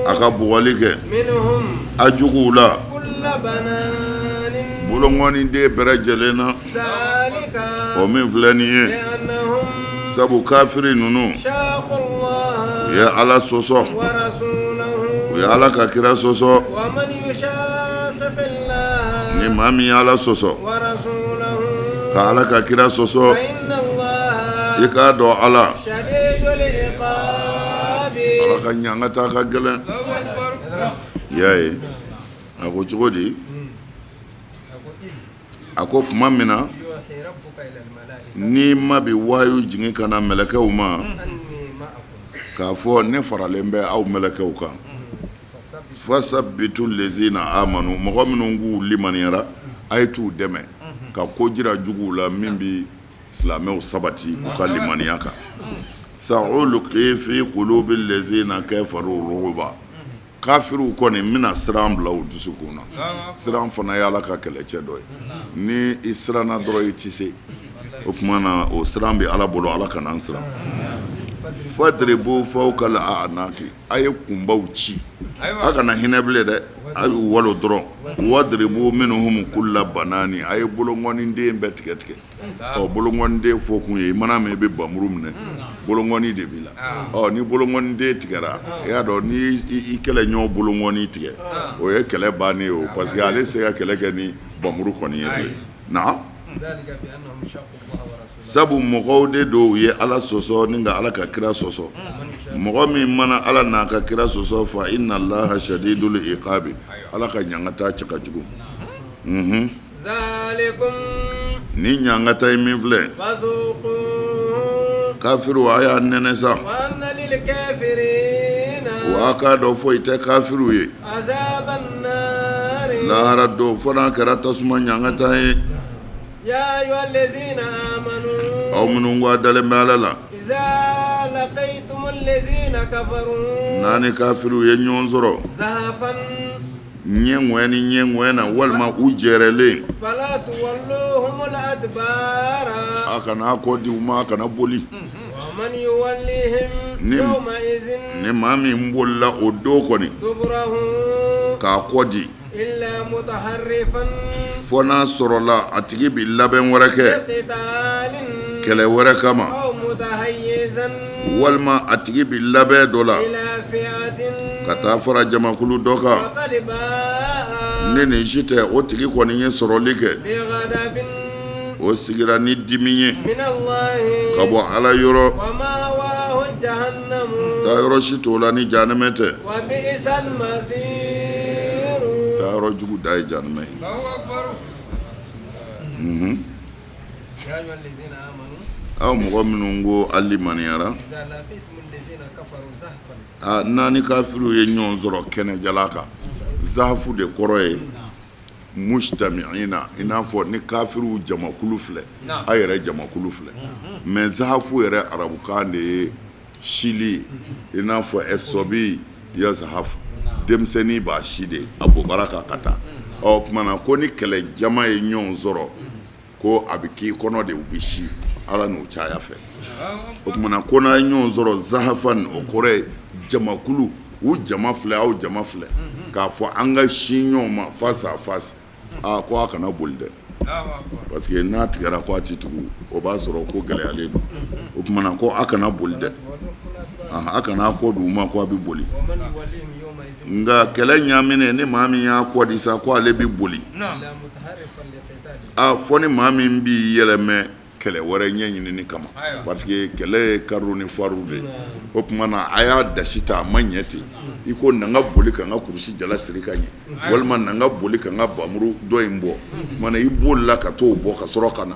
a ka bugɔli kɛ a juguw la, bolonkɔniden bɛɛ lajɛlen na. O min filɛ nin ye, sabu kafiri ninnu u ye Ala sɔsɔ, u ye Ala ka kira sɔsɔ. Ni maa min ye Ala sɔsɔ ka Ala ka kira sɔsɔ, i k'a dɔn Ala, Ala ka ɲangata ka gɛlɛn. I y'a ye, a ko cogo di? A ko tuma min na ni ma bɛ wahayu jigin ka na mɛlɛkɛw ma k'a fɔ ne faralen bɛ aw mɛlɛkɛw kan, fasabitu lezina amanu, mɔgɔ minnu k'u limaniyara, a ye t'u dɛmɛ ka ko jira juguw la min bɛ silamɛw sabati u ka limaniya kan. Saulqi fi qulubi lezina kafaru ruba, kafiriw kɔni n bɛna siran bila u dusukun na. Siran fana ye Ala ka kɛlɛcɛ dɔ ye. Ni i siranna dɔrɔn, i tɛ se. O tuma na, o siran bɛ Ala bolo, Ala kana an siran. Fadiribu fawkal a'naki, a ye kunbaw ci, a kana hinɛ bilen dɛ, a y'u walo dɔrɔn. Wadiribu minhum kulla banani, a ye bolonkɔniden bɛɛ tigɛ tigɛ. Ɔ, bolonkɔniden fɔ kun ye, i mana mɛn i bɛ bamuru minɛ, bolonkɔni de b'i la. Ɔ, ni bolonkɔniden tigɛra, i y'a dɔn ni i kɛlɛɲɔgɔn bolonkɔni tigɛ, o ye kɛlɛ bannen ye o, parce que ale se ka kɛlɛ kɛ ni bamuru kɔni ye bilen na. Sabu mɔgɔw de don, u ye Ala sɔsɔ ni ka Ala ka kira sɔsɔ. Mɔgɔ min mana Ala n'a ka kira sɔsɔ, fa inna Allaha shadidul iqabi, Ala ka ɲangata cɛ ka jugu. Ni ɲangata ye min filɛ, kafiriw, a y'a nɛnɛ sa. Wa a k'a dɔn foyi tɛ kafiriw ye lahara don fo n'a kɛra tasuma ɲangata ye. Aw minnu ko a dalen bɛ Ala la, N'a ni kafiriw ye ɲɔgɔn sɔrɔ ɲɛ ŋɔɛ ni ɲɛ ŋɔɛ na walima u jɛrɛlen, a kana a kɔ di u ma, a kana boli. Ni maa min bolila o don kɔni k'a kɔ di, fo n'a sɔrɔla a tigi bɛ labɛn wɛrɛ kɛ kɛlɛ wɛrɛ kama, walima a tigi bɛ labɛn dɔ la ka taa fara jamakulu dɔ kan, ni nin si tɛ, o tigi kɔni ye sɔrɔli kɛ, o sigira ni dimi ye ka bɔ Ala yɔrɔ, taayɔrɔ si t'o la ni jahanama tɛ, taayɔrɔ jugu dan ye jahanama ye. Aw mɔgɔ minnu ko a limaniyara, n'a ni kafiriw ye ɲɔgɔn sɔrɔ kɛnɛjalan kan, zahafu de kɔrɔ ye mujtamiina, i n'a fɔ ni kafiriw jamakulu filɛ, a yɛrɛ jamakulu filɛ. Mais zahafu yɛrɛ arabukan de ye sili ye, i n'a fɔ ɛsɔbi yazahafu, denmisɛnnin b'a si de a bobara kan ka taa. Ɔ tuma na ko ni kɛlɛ jama ye ɲɔgɔn sɔrɔ, ko a bɛ k'i kɔnɔ de, u bɛ si Ala n'u caya fɛ. O tuma na ko n'a ye ɲɔgɔn sɔrɔ zahafan, o kɔrɔ ye jamakulu, u jama filɛ, aw jama filɛ, k'a fɔ an ka sin ɲɔgɔn ma face à face, aa ko a kana boli dɛ, parce que n'a tigɛra ko a tɛ tugu, o b'a sɔrɔ ko gɛlɛyalen don. O tuma na ko a kana boli dɛ, a kana kɔ di u ma ko a bɛ boli. Nka kɛlɛ ɲaaminen, ni maa min y'a kɔ di sa ko ale bɛ boli, a fɔ ni maa min b'i yɛlɛmɛ kɛlɛ wɛrɛ ɲɛɲinini kama, parce que kɛlɛ ye kariw ni fariw de ye. O tuma na a y'a dasi ta, a ma ɲɛ ten, i ko na n ka boli ka n ka kurusi jala siri ka ɲɛ, walima na n ka boli ka n ka bamuru dɔ in bɔ. O tuma na i bolila ka t'o bɔ ka sɔrɔ ka na.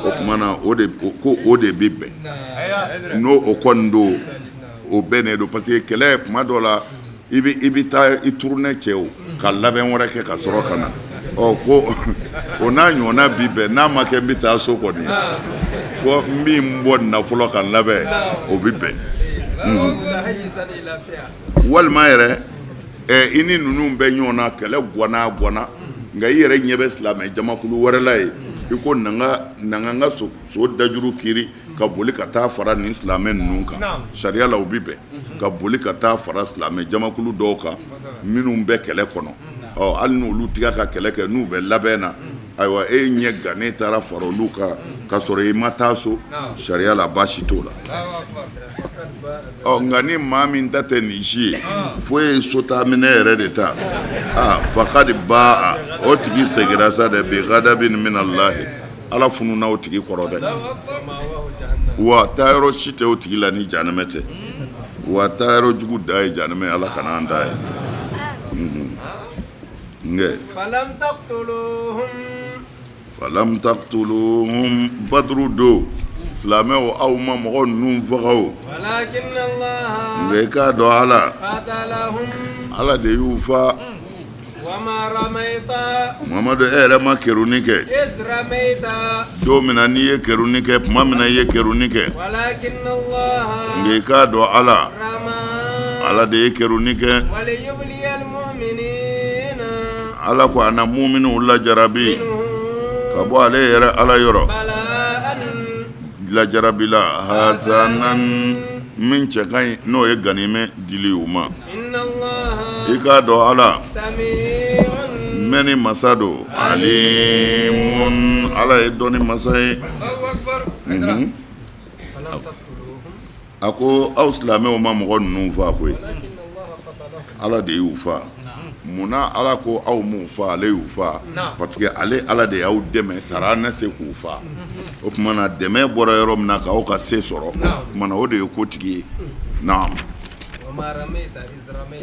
O tuma na o de ko o de bɛ bɛn n'o o kɔni don, o bɛnnen don, parce que kɛlɛ tuma dɔ la i bɛ i bɛ taa i tourner cɛ o ka labɛn wɛrɛ kɛ ka sɔrɔ ka na. Ɔ ko o n'a ɲɔgɔnna bi bɛn, n'a ma kɛ n bɛ taa so kɔni, fo n bɛ n bɔ nin na fɔlɔ ka n labɛn, o bɛ bɛn. Walima yɛrɛ i ni ninnu bɛ ɲɔgɔn na, kɛlɛ ganna ganna, nka i yɛrɛ ɲɛ bɛ silamɛ jamakulu wɛrɛ la yen, i ko na n ka so dajuru kiri ka boli ka taa fara nin silamɛ ninnu kan. Sariya la u bɛ bɛn ka boli ka taa fara silamɛ jamakulu dɔw kan minnu bɛ kɛlɛ kɔnɔ. Ɔ hali n'olu tɛ ka kɛlɛ kɛ, n'u bɛ labɛn na, ayiwa, e ɲɛ gannen taara fara olu kan ka sɔrɔ i ma taa so, sariya la baasi t'o la. Ɔ nka ni maa min ta tɛ nin si ye, fo e ye sotaaminɛ yɛrɛ de ta, aa fakadi baa, o tigi seginna sa dɛ, bi gadabin minallahi, Ala fununa o tigi kɔrɔ dɛ, wa taayɔrɔ si tɛ o tigi la ni jahanama tɛ, wa taayɔrɔ jugu dan ye jahanama ye. Ala kana an da ye nka falam taktuluhum, baduru don silamɛw, aw ma mɔgɔ ninnu faga o, nka i k'a dɔn Ala Ala de y'u fa. Mamadu, e yɛrɛ ma kerunni kɛ don min na n'i ye kerunni kɛ, tuma min na i ye kerunni kɛ, nka i k'a dɔn Ala Ala de ye kerunni kɛ. Ala ko a na muminiw lajarabi ka bɔ ale yɛrɛ Ala yɔrɔ lajarabi la hasanan, min cɛ ka ɲi, n'o ye ganimɛ dili u ma. I k'a dɔn Ala mɛnni masa don, alimun, Ala ye dɔnni masa ye. A ko aw silamɛw ma mɔgɔ ninnu faa koyi, Ala de y'u faa. Munna Ala ko aw m'u faa, ale y'u faa? Parce que ale Ala de y'aw dɛmɛ taara na se k'u faa. O tuma na dɛmɛ bɔra yɔrɔ min na k'aw ka se sɔrɔ, o tuma na o de ye kotigi ye. Naam.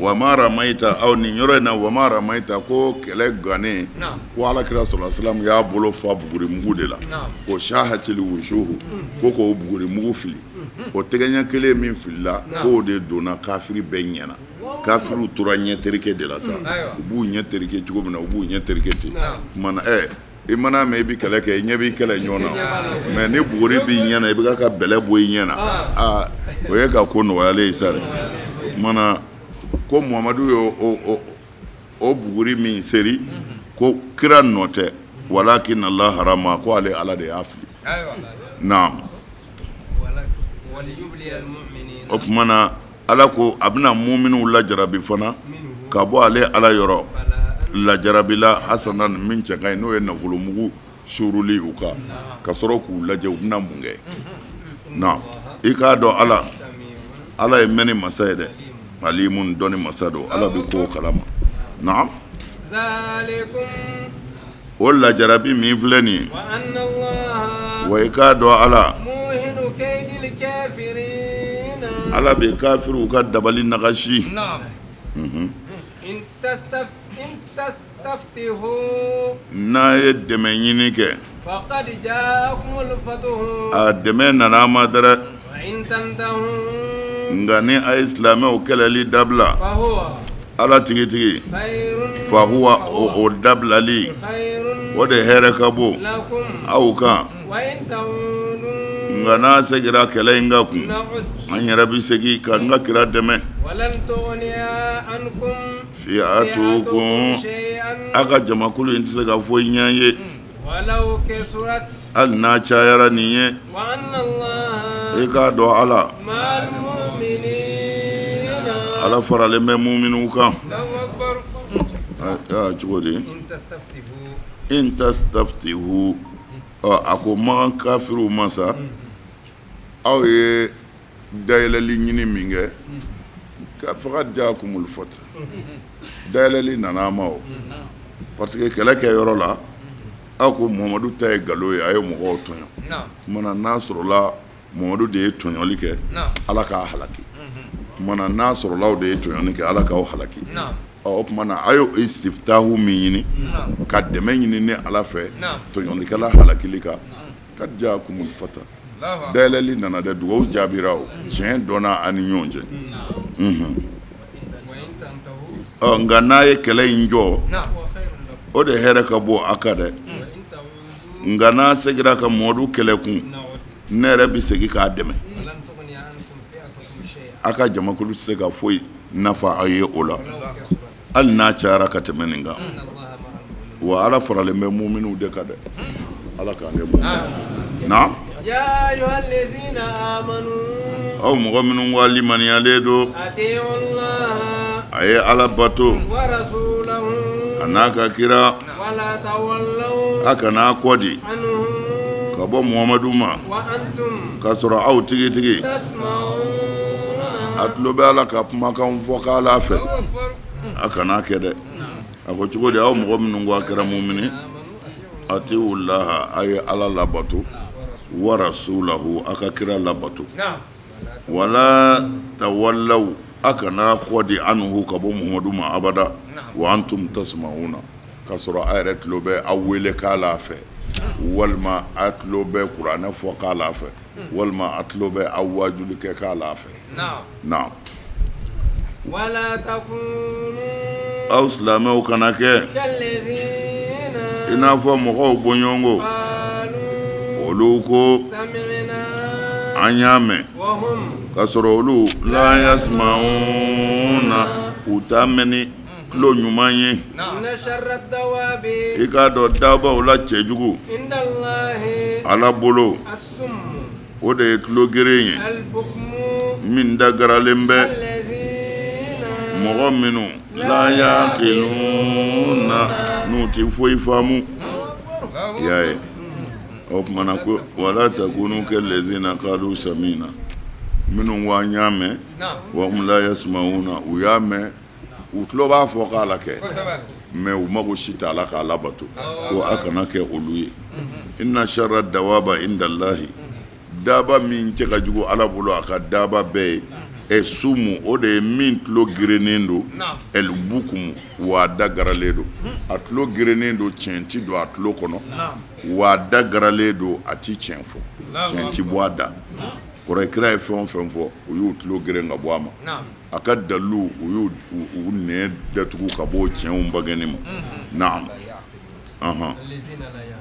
Wama ramaita, aw nin yɔrɔ in na, wama ramaita, ko kɛlɛ gannen, ko Ala kira sɔrɔ salam y'a bolo fa bugurimugu de la, ko sahatil wujuhu, ko k'o bugurimugu fili, o tɛgɛ ɲɛ kelen min filila, k'o de donna kafiri bɛɛ ɲɛ na. Kafiriw tora ɲɛ tereke de la sa, u b'u ɲɛ tereke cogo min na, u b'u ɲɛ tereke ten. Tuma na I mana mɛn i bɛ kɛlɛ kɛ i ɲɛ b'i kɛlɛ ɲɔgɔn na mais ni buguri b'i ɲɛ na i bɛ ka bɛlɛ bɔ i ɲɛ na aa o ye ka ko nɔgɔyalen ye sa dɛ o tuma na ko Muhamadu ye o buguri min seri ko kira nɔ tɛ walakin Allah rama ko ale Ala de y'a fili naam o tuma na Ala ko a bɛna muminuw lajarabi fana ka bɔ ale Ala yɔrɔ lajarabi la hasanan min cɛ ka ɲi n'o ye nafolomugu suuruli u kan ka sɔrɔ k'u lajɛ u bɛna mun kɛ naam i k'a dɔn Ala Ala ye mɛnni masa ye dɛ alimun dɔnni masa don Ala bɛ ko kalama naam o lajarabi min filɛ nin ye wa i k'a dɔn Ala Ala bɛ kafiriw ka dabali nagasi n'a ye dɛmɛ ɲini kɛ a dɛmɛ nana a ma dɛrɛ nka ni a ye silamɛw kɛlɛli dabila Ala tigitigi fahuwa o dabilali o de hɛrɛ ka bon aw kan nka n'a seginna kɛlɛ in kan kun an yɛrɛ bɛ segin ka n ka kira dɛmɛ fi'atukum a ka jamakulu in tɛ se ka foyi ɲɛ an ye hali n'a cayara nin ye i k'a dɔn Ala Ala faralen bɛ muminuw kan cogo di in tastaftihu a ko Makan kafiriw ma sa aw ye dayɛlɛli ɲini min kɛ ka faqad jaakumul fath dayɛlɛli nana a ma o parce que kɛlɛ kɛ yɔrɔ la aw ko Muhamadu ta ye nkalon ye a ye mɔgɔw tɔɲɔ tuma na n'a sɔrɔla Muhamadu de ye tɔɲɔli kɛ Ala k'a halaki tuma na n'a sɔrɔla aw de ye tɔɲɔli kɛ Ala k'aw halaki ɔ o tuma na a y'o istiftahu min ɲini ka dɛmɛ ɲini ne Ala fɛ tɔɲɔlikɛla halakili kan kad jaakumul fath dayɛlɛli nana dɛ dugawu jaabira o tiɲɛ dɔnna an ni ɲɔgɔn cɛ ɔ nka n'a ye kɛlɛ in jɔ o de hɛrɛ ka bon a kan dɛ nka n'a seginna ka Muhamadu kɛlɛ kun ne yɛrɛ bɛ segin k'a dɛmɛ a ka jamakulu tɛ se ka foyi nafa aw ye o la hali n'a cayara ka tɛmɛ nin kan wa Ala faralen bɛ muminuw de kan dɛ Ala k'an kɛ muminu naam aw mɔgɔ minnu ko limaniyalen don a ye Ala bato a n'a ka kira a kana kɔ di ka bɔ Muhamadu ma k'a sɔrɔ aw tigitigi a tulo bɛ Ala ka kumakan fɔ k'a la fɛ a kana kɛ dɛ a ko cogo di aw mɔgɔ minnu ko a kɛra mumini atiwu laha a ye Ala labato wa rasulahu a ka kira labato wala tawallaw a kana kɔ di anhu ka bɔ Muhamadu ma abada wa antum tasmauna k'a sɔrɔ a yɛrɛ tulo bɛ aw wele k'a la fɛ walima a tulo bɛ kuranɛ fɔ k'a la fɛ walima a tulo bɛ aw waajuli kɛ k'a la fɛ naam wala takunu aw silamɛw kana kɛ kallazina i n'a fɔ mɔgɔw bɔɲɔgɔnko qalu olu ko sami'na an y'a mɛn wa hum k'a sɔrɔ olu la yasmauna u t'a mɛn ni tulo ɲuman ye inna sharra dawabi i k'a dɔn dabaw la cɛjugu inda Allahi Ala bolo as-summu o de ye tulo geren ye min dagaralen bɛ mɔgɔ minnu la yaqiluna n'u tɛ foyi faamu i y'a ye o tuma na ko wala takunu kallazina qalu sami'na minnu ko an y'a mɛn wa hum la yasmauna u y'a mɛn u tulo b'a fɔ k'a la kɛ mais u mago si t'a la k'a labato ko a kana kɛ olu ye inna sharra dawaba inda Allahi daba min cɛ ka jugu Ala bolo a ka daba bɛɛ ye ɛ sumu o de ye min tulo gerennen don el bukumu wa a da garalen don a tulo gerennen don tiɲɛ ti don a tulo kɔnɔ wa a da garalen don a ti tiɲɛ fɔ tiɲɛ ti bɔ a da kɔrɔ kira ye fɛn o fɛn fɔ u y'u tulo geren ka bɔ a ma a ka dalilu u y'u nɛn datugu ka bɔ tiɲɛw bangeni ma naam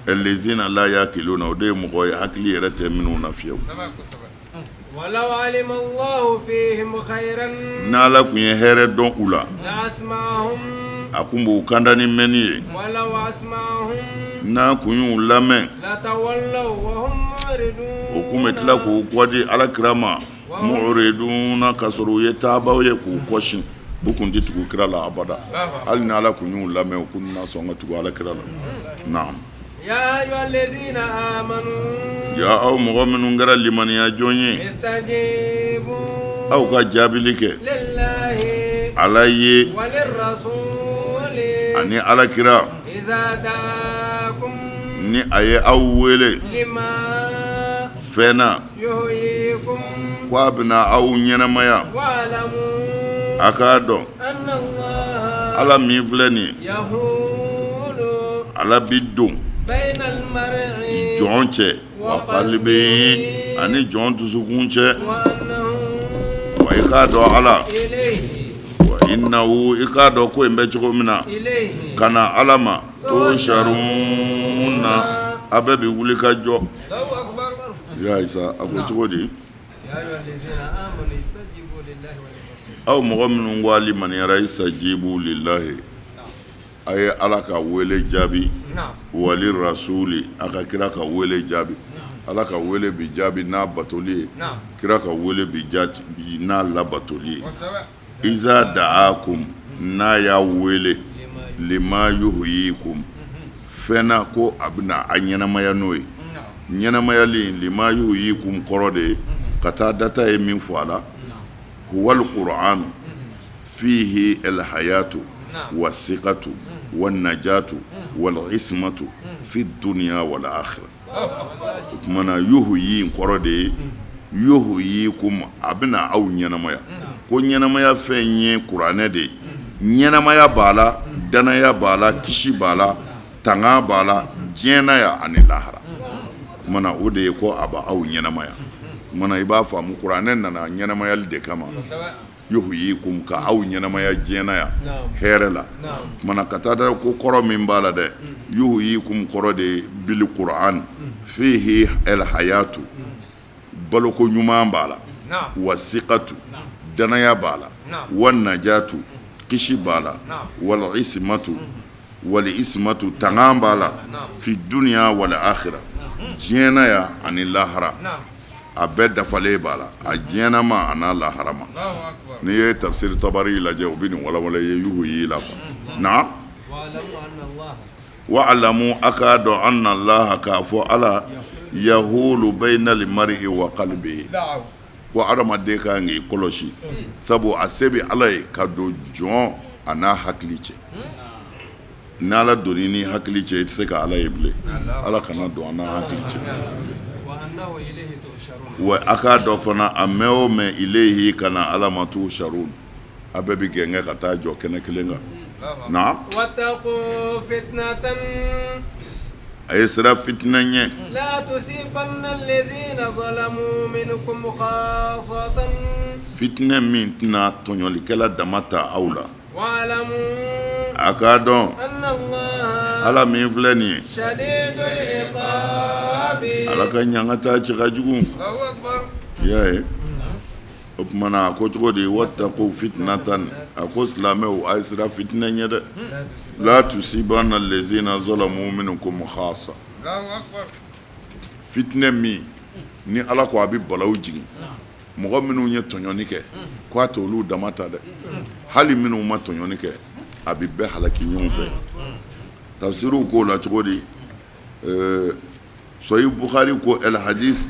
Lezina la yaqiluna, o de ye mɔgɔ ye hakili yɛrɛ tɛ minnu na fiyewu. N'Ala tun ye hɛrɛ dɔn u la, a tun b'u kanda ni mɛnni ye, n'a tun y'u lamɛn, u tun bɛ tila k'u kɔ di Ala kira ma, mu'riduna, ka sɔrɔ u ye taabaw ye k'u kɔsin, u tun tɛ tugu kira la abada, hali ni Ala tun y'u lamɛn, u tun tɛna sɔn ka tugu Ala kira la. Naam. Ya aw mɔgɔ minnu kɛra limaniya jɔn ye, aw ka jaabili kɛ Ala ye ani Ala kira ni a ye aw wele fɛn na ko a bɛna aw ɲɛnamaya, a k'a dɔn Ala min filɛ nin ye, Ala bi don jɔn cɛ wa qalbihi ani jɔn dusukun cɛ, wa i k'a dɔn Ala wa innahu i k'a dɔn ko in bɛ cogo min na ka na Ala ma tusharuna a bɛɛ bɛ wuli ka jɔ. Ya Isa a ko cogo di? Aw mɔgɔ minnu ko a limaniyara istajibu lillahi a ye Ala ka wele jaabi wa lirasuli a ka kira ka wele jaabi. Ala ka wele bi jaabi n'a batoli ye, kira ka wele bi jaabi n'a labatoli ye. Iza da'akum n'a y'a wele lima yuhyikum fɛn na ko a bɛna a ɲɛnamaya n'o ye ɲɛnamayali lima yuhyikum kɔrɔ de ye Katadata ye min fɔ a la huwal qur'anu fihi el hayatu wa siqatu wa najatu wal ismatu fi dunya wal akhirah o tuma na yuhyi kɔrɔ de ye yuhyikum a bɛna aw ɲɛnamaya ko ɲɛnamaya fɛn ye kuranɛ de ye ɲɛnamaya b'a la danaya b'a la kisi b'a la tanga b'a la diɲɛ na yan ani lahara o tuma na o de ye ko a bɛ aw ɲɛnamaya o tuma na i b'a faamu kuranɛ nana ɲɛnamayali de kama yuhyikum ka aw ɲɛnamaya diɲɛ na yan hɛrɛ la tuma na Katada ko kɔrɔ min b'a la dɛ yuhyikum kɔrɔ de ye bil qur'an fihi el hayatu baloko ɲuman b'a la wa siqatu danaya b'a la wa najatu kisi b'a la wal ismatu wal ismatu tanga b'a la fi dunya wal akhirah diɲɛ na yan ani lahara a bɛɛ dafalen b'a la a diɲɛnama a n'a laharama n'i ye tafsiri tabari lajɛ u bɛ nin walawala ye yuhyi la quoi naam wa alamu a k'a dɔn anna allaha k'a fɔ ala yahulu bainal mar'i wa qalbihi ko adamaden ka kan k'i kɔlɔsi sabu a se bɛ ala ye ka don jɔn a n'a hakili cɛ Ni ala donna i n'i hakili cɛ i tɛ se ka ala ye bilen ala kana don an n'an hakili cɛ wa a k'a dɔn fana a mɛn o mɛn ilayhi ka na ala ma tusharun a bɛɛ bɛ gɛngɛ ka taa jɔ kɛnɛ kelen kan na a ye siran fitinɛ ɲɛ fitinɛ min tɛna tɔɲɔlikɛla dama ta aw la A k'a dɔn ala min filɛ nin ye ala ka ɲangata cɛ ka jugu i y'a ye o tuma na a ko cogo di wattaqu fitnatan a ko silamɛw a ye siran fitinɛ ɲɛ dɛ la tusibanna allazina zalamu minkum khassa fitinɛ min ni ala ko a bɛ balawu jigin mɔgɔ minnu ye tɔɲɔni kɛ k'a t'olu dama ta dɛ hali minnu ma tɔɲɔni kɛ a bɛ bɛɛ halaki ɲɔgɔn fɛ tafsiriw k'o la cogo di sahih bukhari ko el hadis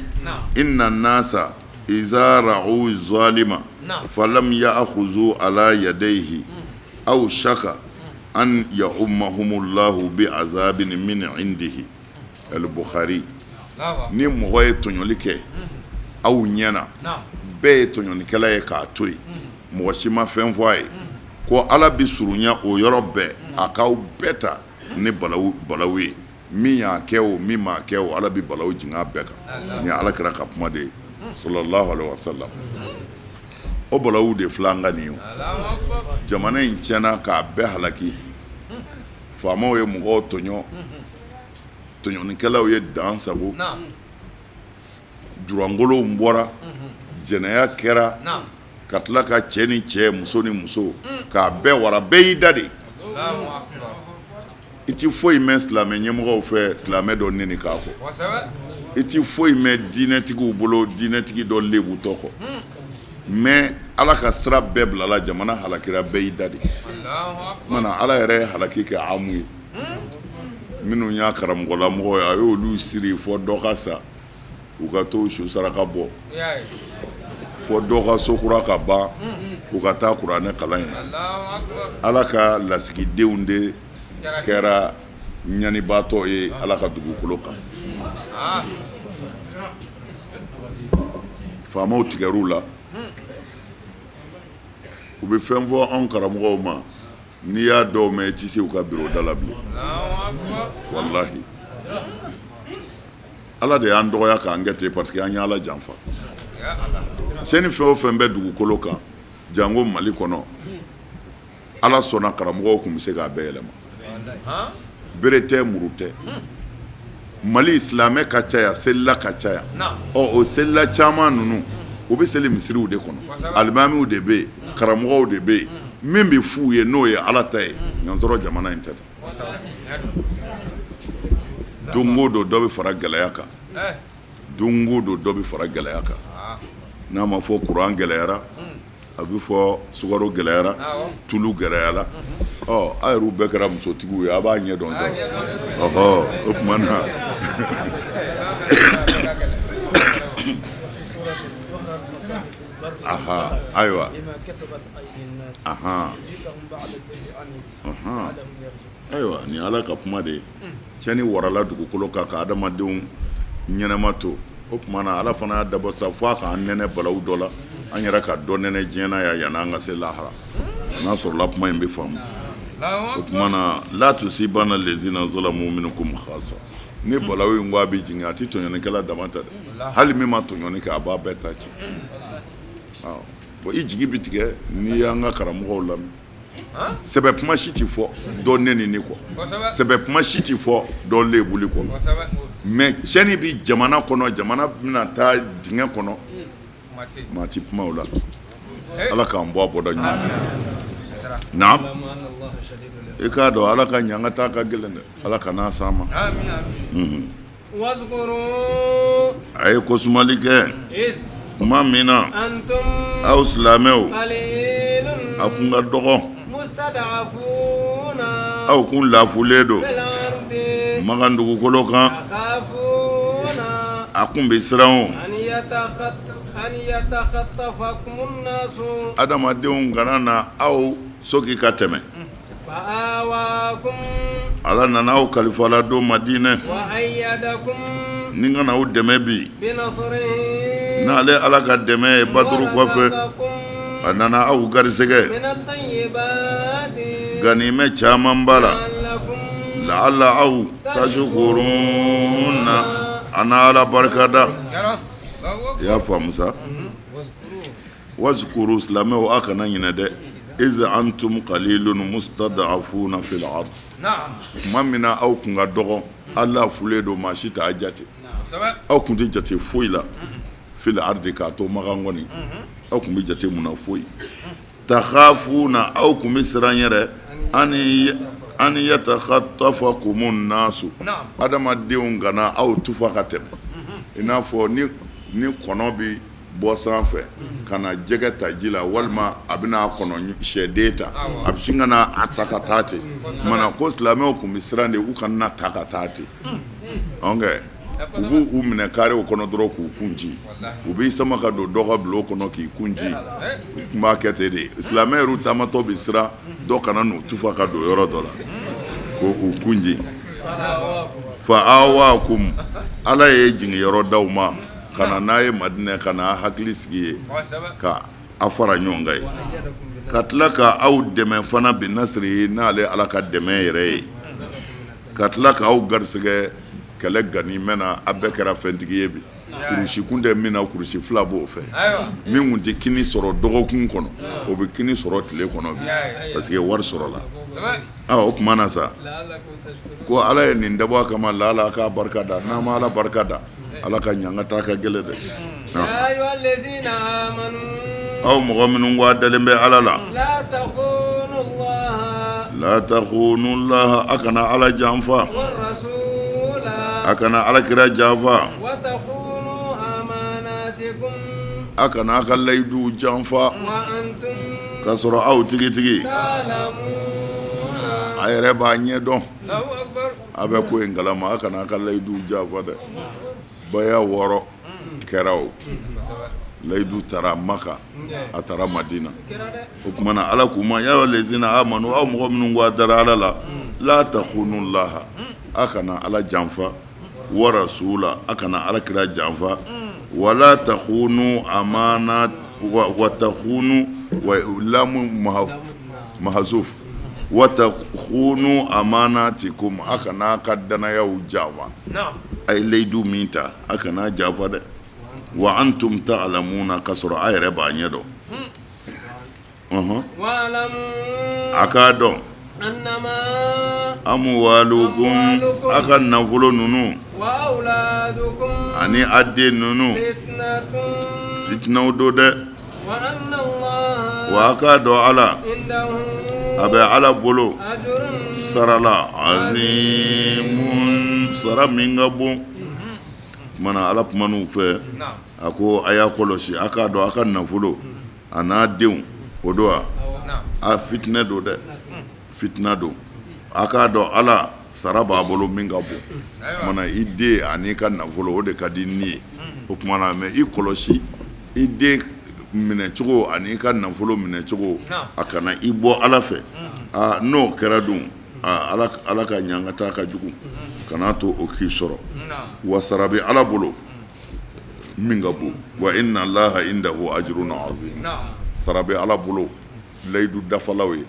inna nasa iza ra'u zalima falam ya'khuzu ala yadayhi awshaka an ya'ummahumullahu bi azabin min indihi El Bukhari ni mɔgɔ ye tɔɲɔli kɛ aw ɲɛ na bɛɛ ye tɔɲɔlikɛla ye k'a to yen mɔgɔ si ma fɛn fɔ a ye ko ala bɛ surunya o yɔrɔ bɛɛ a k'aw bɛɛ ta ni balawu ye min y'a kɛ o min m'a kɛ o ala bɛ balawu jigin a bɛɛ kan ni ala kira ka kuma de ye sallallahu alaihi wasallam o balawu de filɛ an kan nin ye jamana in tiɲɛna k'a bɛɛ halaki faamaw ye mɔgɔw tɔɲɔ. Tɔɲɔnikɛlaw ye dan sago, jurangolow bɔra, jɛnɛya kɛra, ka tila ka cɛ ni cɛ, muso ni muso, k'a bɛɛ wara, bɛɛ y'i da de. I ti foyi mɛn silamɛ ɲɛmɔgɔw fɛ silamɛ dɔ neni k'a kɔ. I ti foyi mɛn diinɛtigiw bolo diinɛtigi dɔ lebutɔ kɔ. Mais Ala ka sira bɛɛ bilala, jamana halakira, bɛɛ y'i da de. Mana Ala yɛrɛ ye halaki kɛ amu ye. Minnu y'a karamɔgɔlamɔgɔ ye, a y'olu siri fɔ dɔ ka sa, u ka to su saraka bɔ, fɔ dɔ ka so kura ka ban, u ka taa kuranɛ kalan ye. Ala ka lasigidenw de kɛra ɲanibaatɔ ye Ala ka dugukolo kan. Faamaw tigɛr'u la, u bɛ fɛn fɔ anw karamɔgɔw ma. N'i y'a dɔw mɛn, i tɛ se u ka biro da la bilen. Walahi, Ala de y'an dɔgɔya k'an kɛ ten, parce que an ye Ala janfa. Sɛni fɛn o fɛn bɛ dugukolo kan, janko Mali kɔnɔ, Ala sɔnna, karamɔgɔw tun bɛ se k'a bɛɛ yɛlɛma. Bere tɛ, muru tɛ. Mali silamɛ ka caya, selila ka caya. Ɔ, o selila caman ninnu, u bɛ seli misiriw de kɔnɔ, alimamiw de bɛ yen, karamɔgɔw de bɛ yen. Min bɛ f'u ye, n'o ye Ala ta ye, ɲansɔrɔ jamana in tɛ tan. Don o don dɔ bɛ fara gɛlɛya kan, don o don dɔ bɛ fara gɛlɛya kan. N'a ma fɔ kuran gɛlɛyara, a bɛ fɔ sukaro gɛlɛyara, tulu gɛlɛyara. Ɔ, a yɛrɛ bɛɛ kɛra musotigiw ye, a b'a ɲɛ dɔn sa. Ɔhɔ, o tuma na, aha, ayiwa, ahan, ayiwa, nin Ala ka kuma de ye. Cɛni warala dugukolo kan ka adamadenw ɲɛnama to. O tuma na, Ala fana y'a dabɔ sa fo a k'an nɛnɛ balawu dɔ la, an yɛrɛ ka dɔ nɛnɛ diɲɛ na yan, yanni an ka se lahara. N'a sɔrɔla kuma in bɛ faamu. O tuma na, la tusibanna lezina zalamu minkum khasa. Ni balawu in ko a bɛ jigin, a tɛ tɔɲɔnikɛla dama ta dɛ, hali min ma tɔɲɔni kɛ, a b'a bɛɛ ta tiɲɛ. Bon, i jigi bɛ tigɛ n'i y'an ka karamɔgɔw lamɛn. Sɛbɛ kuma si tɛ fɔ dɔ nɛnini kɔ, sɛbɛ kuma si tɛ fɔ dɔ lebuli kɔ. Mais tiɲɛni bɛ jamana kɔnɔ, jamana bɛna taa dingɛ kɔnɔ, maa tɛ kuma o la. Ala k'an bɔ a bɔda ɲuman fɛ. Naam, i k'a dɔn Ala ka ɲangata ka gɛlɛn dɛ, Ala kan'a s'an ma. A ye kosumali kɛ tuma min na aw silamɛw, aw kun ka dɔgɔ, aw kun lafulen don Makan dugukolo kan, a kun bɛ siran adamadenw kana na aw soki ka tɛmɛ. Ala nana aw kalifa la don Madinɛ ni ka na aw dɛmɛ bi n'ale Ala ka dɛmɛ ye Baduru kɔfɛ, a nana aw garisɛgɛ ganimɛ caman ba la. Laala aw tasukuruna, a na Ala barikada. I y'a faamu sa? Wazkuru, silamɛw, a kana ɲinɛ dɛ, iz antum qalilun mustad'afuna fil ard, tuma min na aw kun ka dɔgɔ, aw lafulen don, maa si t'a jate, aw kun tɛ jate foyi la, fil ardi, k'a to Makan kɔni, aw kun bɛ jate mun na? Foyi. Takhafuna, aw kun bɛ siran yɛrɛ, an yatakhatafakumun nasu, adamadenw kana aw tufa ka tɛmɛ, i n'a fɔ ni kɔnɔ bɛ bɔ sanfɛ ka na jɛgɛ ta ji la, walima a bɛna a kɔnɔ sɛden ta, a bɛ sin ka na a ta ka taa ten. Tuma ko silamɛw tun bɛ siran de u kana na ta ka taa ten. Kɛ u b'u u minɛ karew kɔnɔ dɔrɔn k'u kun ci, u b'i sama ka don dɔ ka bulon kɔnɔ k'i kun ci. U tun b'a kɛ ten de. Silamɛ yɛrɛ taamatɔ bɛ siran dɔ kana n'u tufa ka don yɔrɔ dɔ la ko u kun ci. Fa awakum, Ala ye jigiyɔrɔ d'aw ma ka na n'a ye Madinɛ, ka na hakili sigi ye, ka a fara ɲɔgɔn kan ye, ka tila ka aw dɛmɛ fana bi nasiri, n'ale Ala ka dɛmɛ yɛrɛ ye, ka tila ka aw garisɛgɛ kɛlɛ ganimɛ na. A bɛɛ kɛra fɛntigi ye bi. Kurusi kun tɛ min na, kurusi fila b'o fɛ. Min tun tɛ kini sɔrɔ dɔgɔkun kɔnɔ, o bɛ kini sɔrɔ tile kɔnɔ bi, parce que wari sɔrɔla. O tuma na sa ko ala ye nin dabɔ a kama laala k'a barika da n'a ma ala barika da ala ka ɲangata ka gɛlɛn dɛ. Aw mɔgɔ minnu ko a dalen bɛ ala la, la takhunu laha, a kana ala janfa, a kana ala kira janfa, a kana a ka layidu janfa k'a sɔrɔ aw tigitigi a yɛrɛ b'a ɲɛ dɔn, a bɛ ko in kalama, a kana a ka layidu janfa dɛ. Baya 6 kɛra o layidu tara Maka, a tara Madina. O tuma na ala k'u ma, ya ayyuha lezina amanu, aw mɔgɔ minnu ko a dara ala la, la takhunu laha, a kana ala janfa, wa rasula, a kana ala kira janfa, wala takhunu amana wa takhunu wa lamu mahzuf wa takhunu amanatikum, a kana a ka danayaw janfa. A ye layidu min ta, a kana janfa dɛ. Wa antum ta'lamuna, k'a sɔrɔ a yɛrɛ b'a ɲɛ dɔn. A k'a dɔn amwalukum, a ka nafolo ninnu ani a den ninnu fitinaw don dɛ. Wa a k'a dɔn ala a bɛ ala bolo sara la azimun, sara min ka bon. Kumana ala kuman'u fɛ, a ko a y'a kɔlɔsi, a k'a dɔn a ka nafolo a n'a denw o don wa a fitinɛ don dɛ, fitina don. A k'a dɔn ala sara b'a bolo min ka bon. Kumana i den ani i ka nafolo o de ka di ni ye. O kumana mais i kɔlɔsi i den minɛcogo ani i ka nafolo minɛcogo, a kana i bɔ ala fɛ. Aa n'o kɛra dun, ala ka ɲangata ka jugu, kana to o k'i sɔrɔ. Wa sara bɛ ala bolo min ka bon. Wa inna allaha indahu ajrun azim, sara bɛ ala bolo layidu dafalaw ye,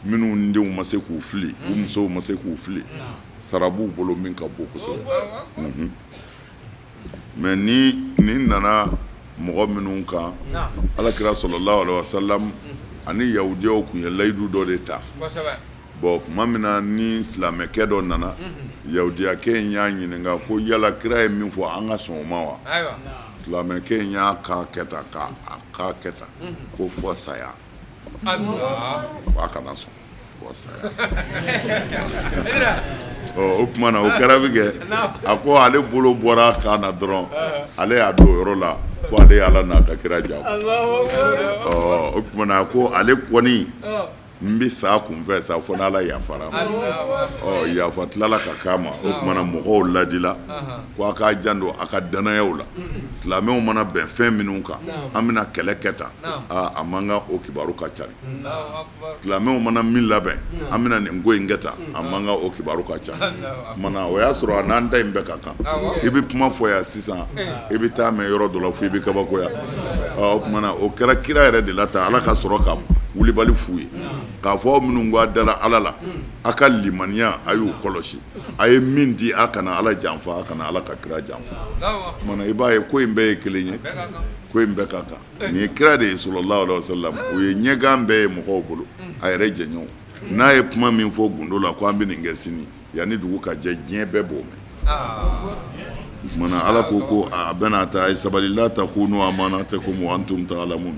minnu denw ma se k'u fili, u musow ma se k'u fili, sara b'u bolo min ka bon kosɛbɛ. Mais ni nin nana mɔgɔ minnu kan, ala kira sallallahu alaihi wasallam ani yahudiyaw tun ye layidu dɔ de ta. Bon, tuma min na ni silamɛkɛ dɔ nana, yahudiyakɛ in y'a ɲininka ko yala kira ye min fɔ, an ka sɔn o ma wa? Silamɛkɛ in y'a kan kɛ tan, k'a kan kɛ tan, ko fɔ saya, a kana sɔn fɔ saya. O tuma na o kɛra min kɛ, a ko ale bolo bɔra a kan na dɔrɔn, ale y'a don o yɔrɔ la ko ale ye ala n'a ka kira janfa. O tuma na a ko ale kɔni n bɛ sa kunfɛ sa fo n'ala yafara. Ɔ yafa tilala ka k'a ma. O tuma na mɔgɔw ladila ko a k'a janto a ka dannayaw la. Silamɛw mana bɛn fɛn minnu kan, an bɛna kɛlɛ kɛ tan, a man kan o kibaru ka cari. Silamɛw mana min labɛn, an bɛna nin ko in kɛ tan, a man kan o kibaru ka ca. Mana o y'a sɔrɔ a n'an ta in bɛɛ ka kan. I bɛ kuma fɔ yan sisan, i bɛ taa mɛn yɔrɔ dɔ la fo i bɛ kabakoya. O tuma na o kɛra kira yɛrɛ de la tan, ala ka sɔrɔ ka wulibali f'u ye k'a fɔ aw minnu ko a dala ala la, a ka limaniya a y'u kɔlɔsi, a ye min di, a kana ala janfa, a kana ala ka kira janfa. Mana i b'a ye ko in bɛɛ ye kelen ye, ko in bɛɛ ka kan. Nin ye kira de ye sallallahu alaihi wasallam, o ye ɲɛgan bɛɛ ye mɔgɔw bolo, a yɛrɛ jɛɲɔgɔn. N'a ye kuma min fɔ gundo la ko an bɛ nin kɛ sini, yanni dugu ka jɛ, diɲɛ bɛɛ b'o mɛn. Mana ala ko a bɛna ta, a ye sabali, la takhunu amanatikum wa antum ta'lamun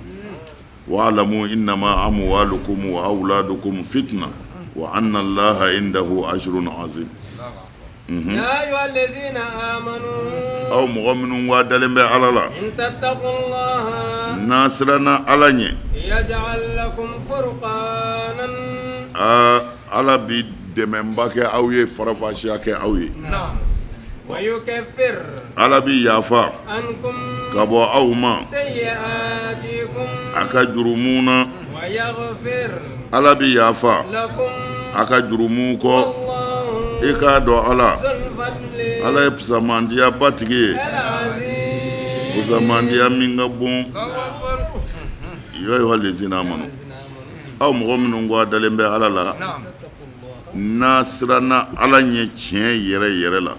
wa'lamu innama amwalukum wa awladukum fitna wa anna allaha indahu ajrun azim. Aw mɔgɔ minnu ko dalen bɛ ala la, n'a siranna ala ɲɛ, ala bi dɛmɛba kɛ aw ye, farafasiya kɛ aw ye. Ala bi yafa ka bɔ aw ma a ka jurumu na. Ala bi yafa a ka jurumu kɔ. I k'a dɔn ala, ala ye fisamantiya batigi ye, fisamantiya min ka bon. Ya ayyuha lezina amanu, aw mɔgɔ minnu ko a dalen bɛ ala la, n'a siranna ala ɲɛ tiɲɛ yɛrɛ yɛrɛ la,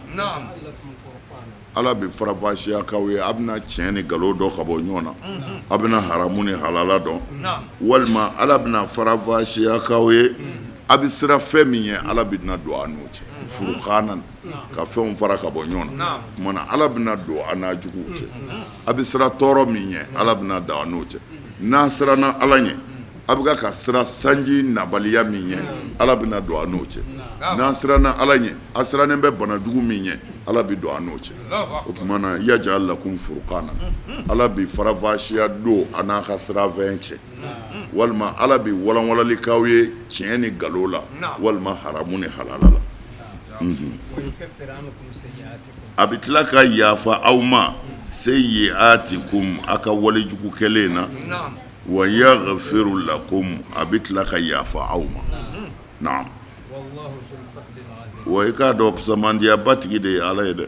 ala bɛ farafasiya k'aw ye. A bɛna tiɲɛ ni nkalon dɔn ka bɔ ɲɔgɔn na, a bɛna haramu ni halala dɔn, walima ala bɛna farafasiya k'aw ye. A bɛ siran fɛn min ɲɛ, Ala bɛna don a n'o cɛ. Furukanan, ka fɛnw fara ka bɔ ɲɔgɔn na. Tuma na Ala bɛna don a n'a juguw cɛ. A bɛ siran tɔɔrɔ min ɲɛ, Ala bɛna don a n'o cɛ. N'a siranna Ala ɲɛ, a bɛ ka siran sanji nabaliya min ɲɛ, Ala bɛna don a n'o cɛ. N'a siranna Ala ɲɛ, a sirannen bɛ bana jugu min ɲɛ, Ala bɛ don a n'o cɛ. O tuma na yajal lakum furukana, Ala bɛ faranfasiya don a n'a ka siranfɛn cɛ, walima Ala bɛ walanwalali k'aw ye tiɲɛ ni nkalon la, walima haramu ni halala la. A bɛ tila ka yafa aw ma seyiatikum, aw ka walejugu kɛlen na, wa yaghfiru lakum, a bɛ tila ka yafa aw ma. Naam, wa i k'a dɔn fisamandiyaba tigi de ye Ala ye dɛ.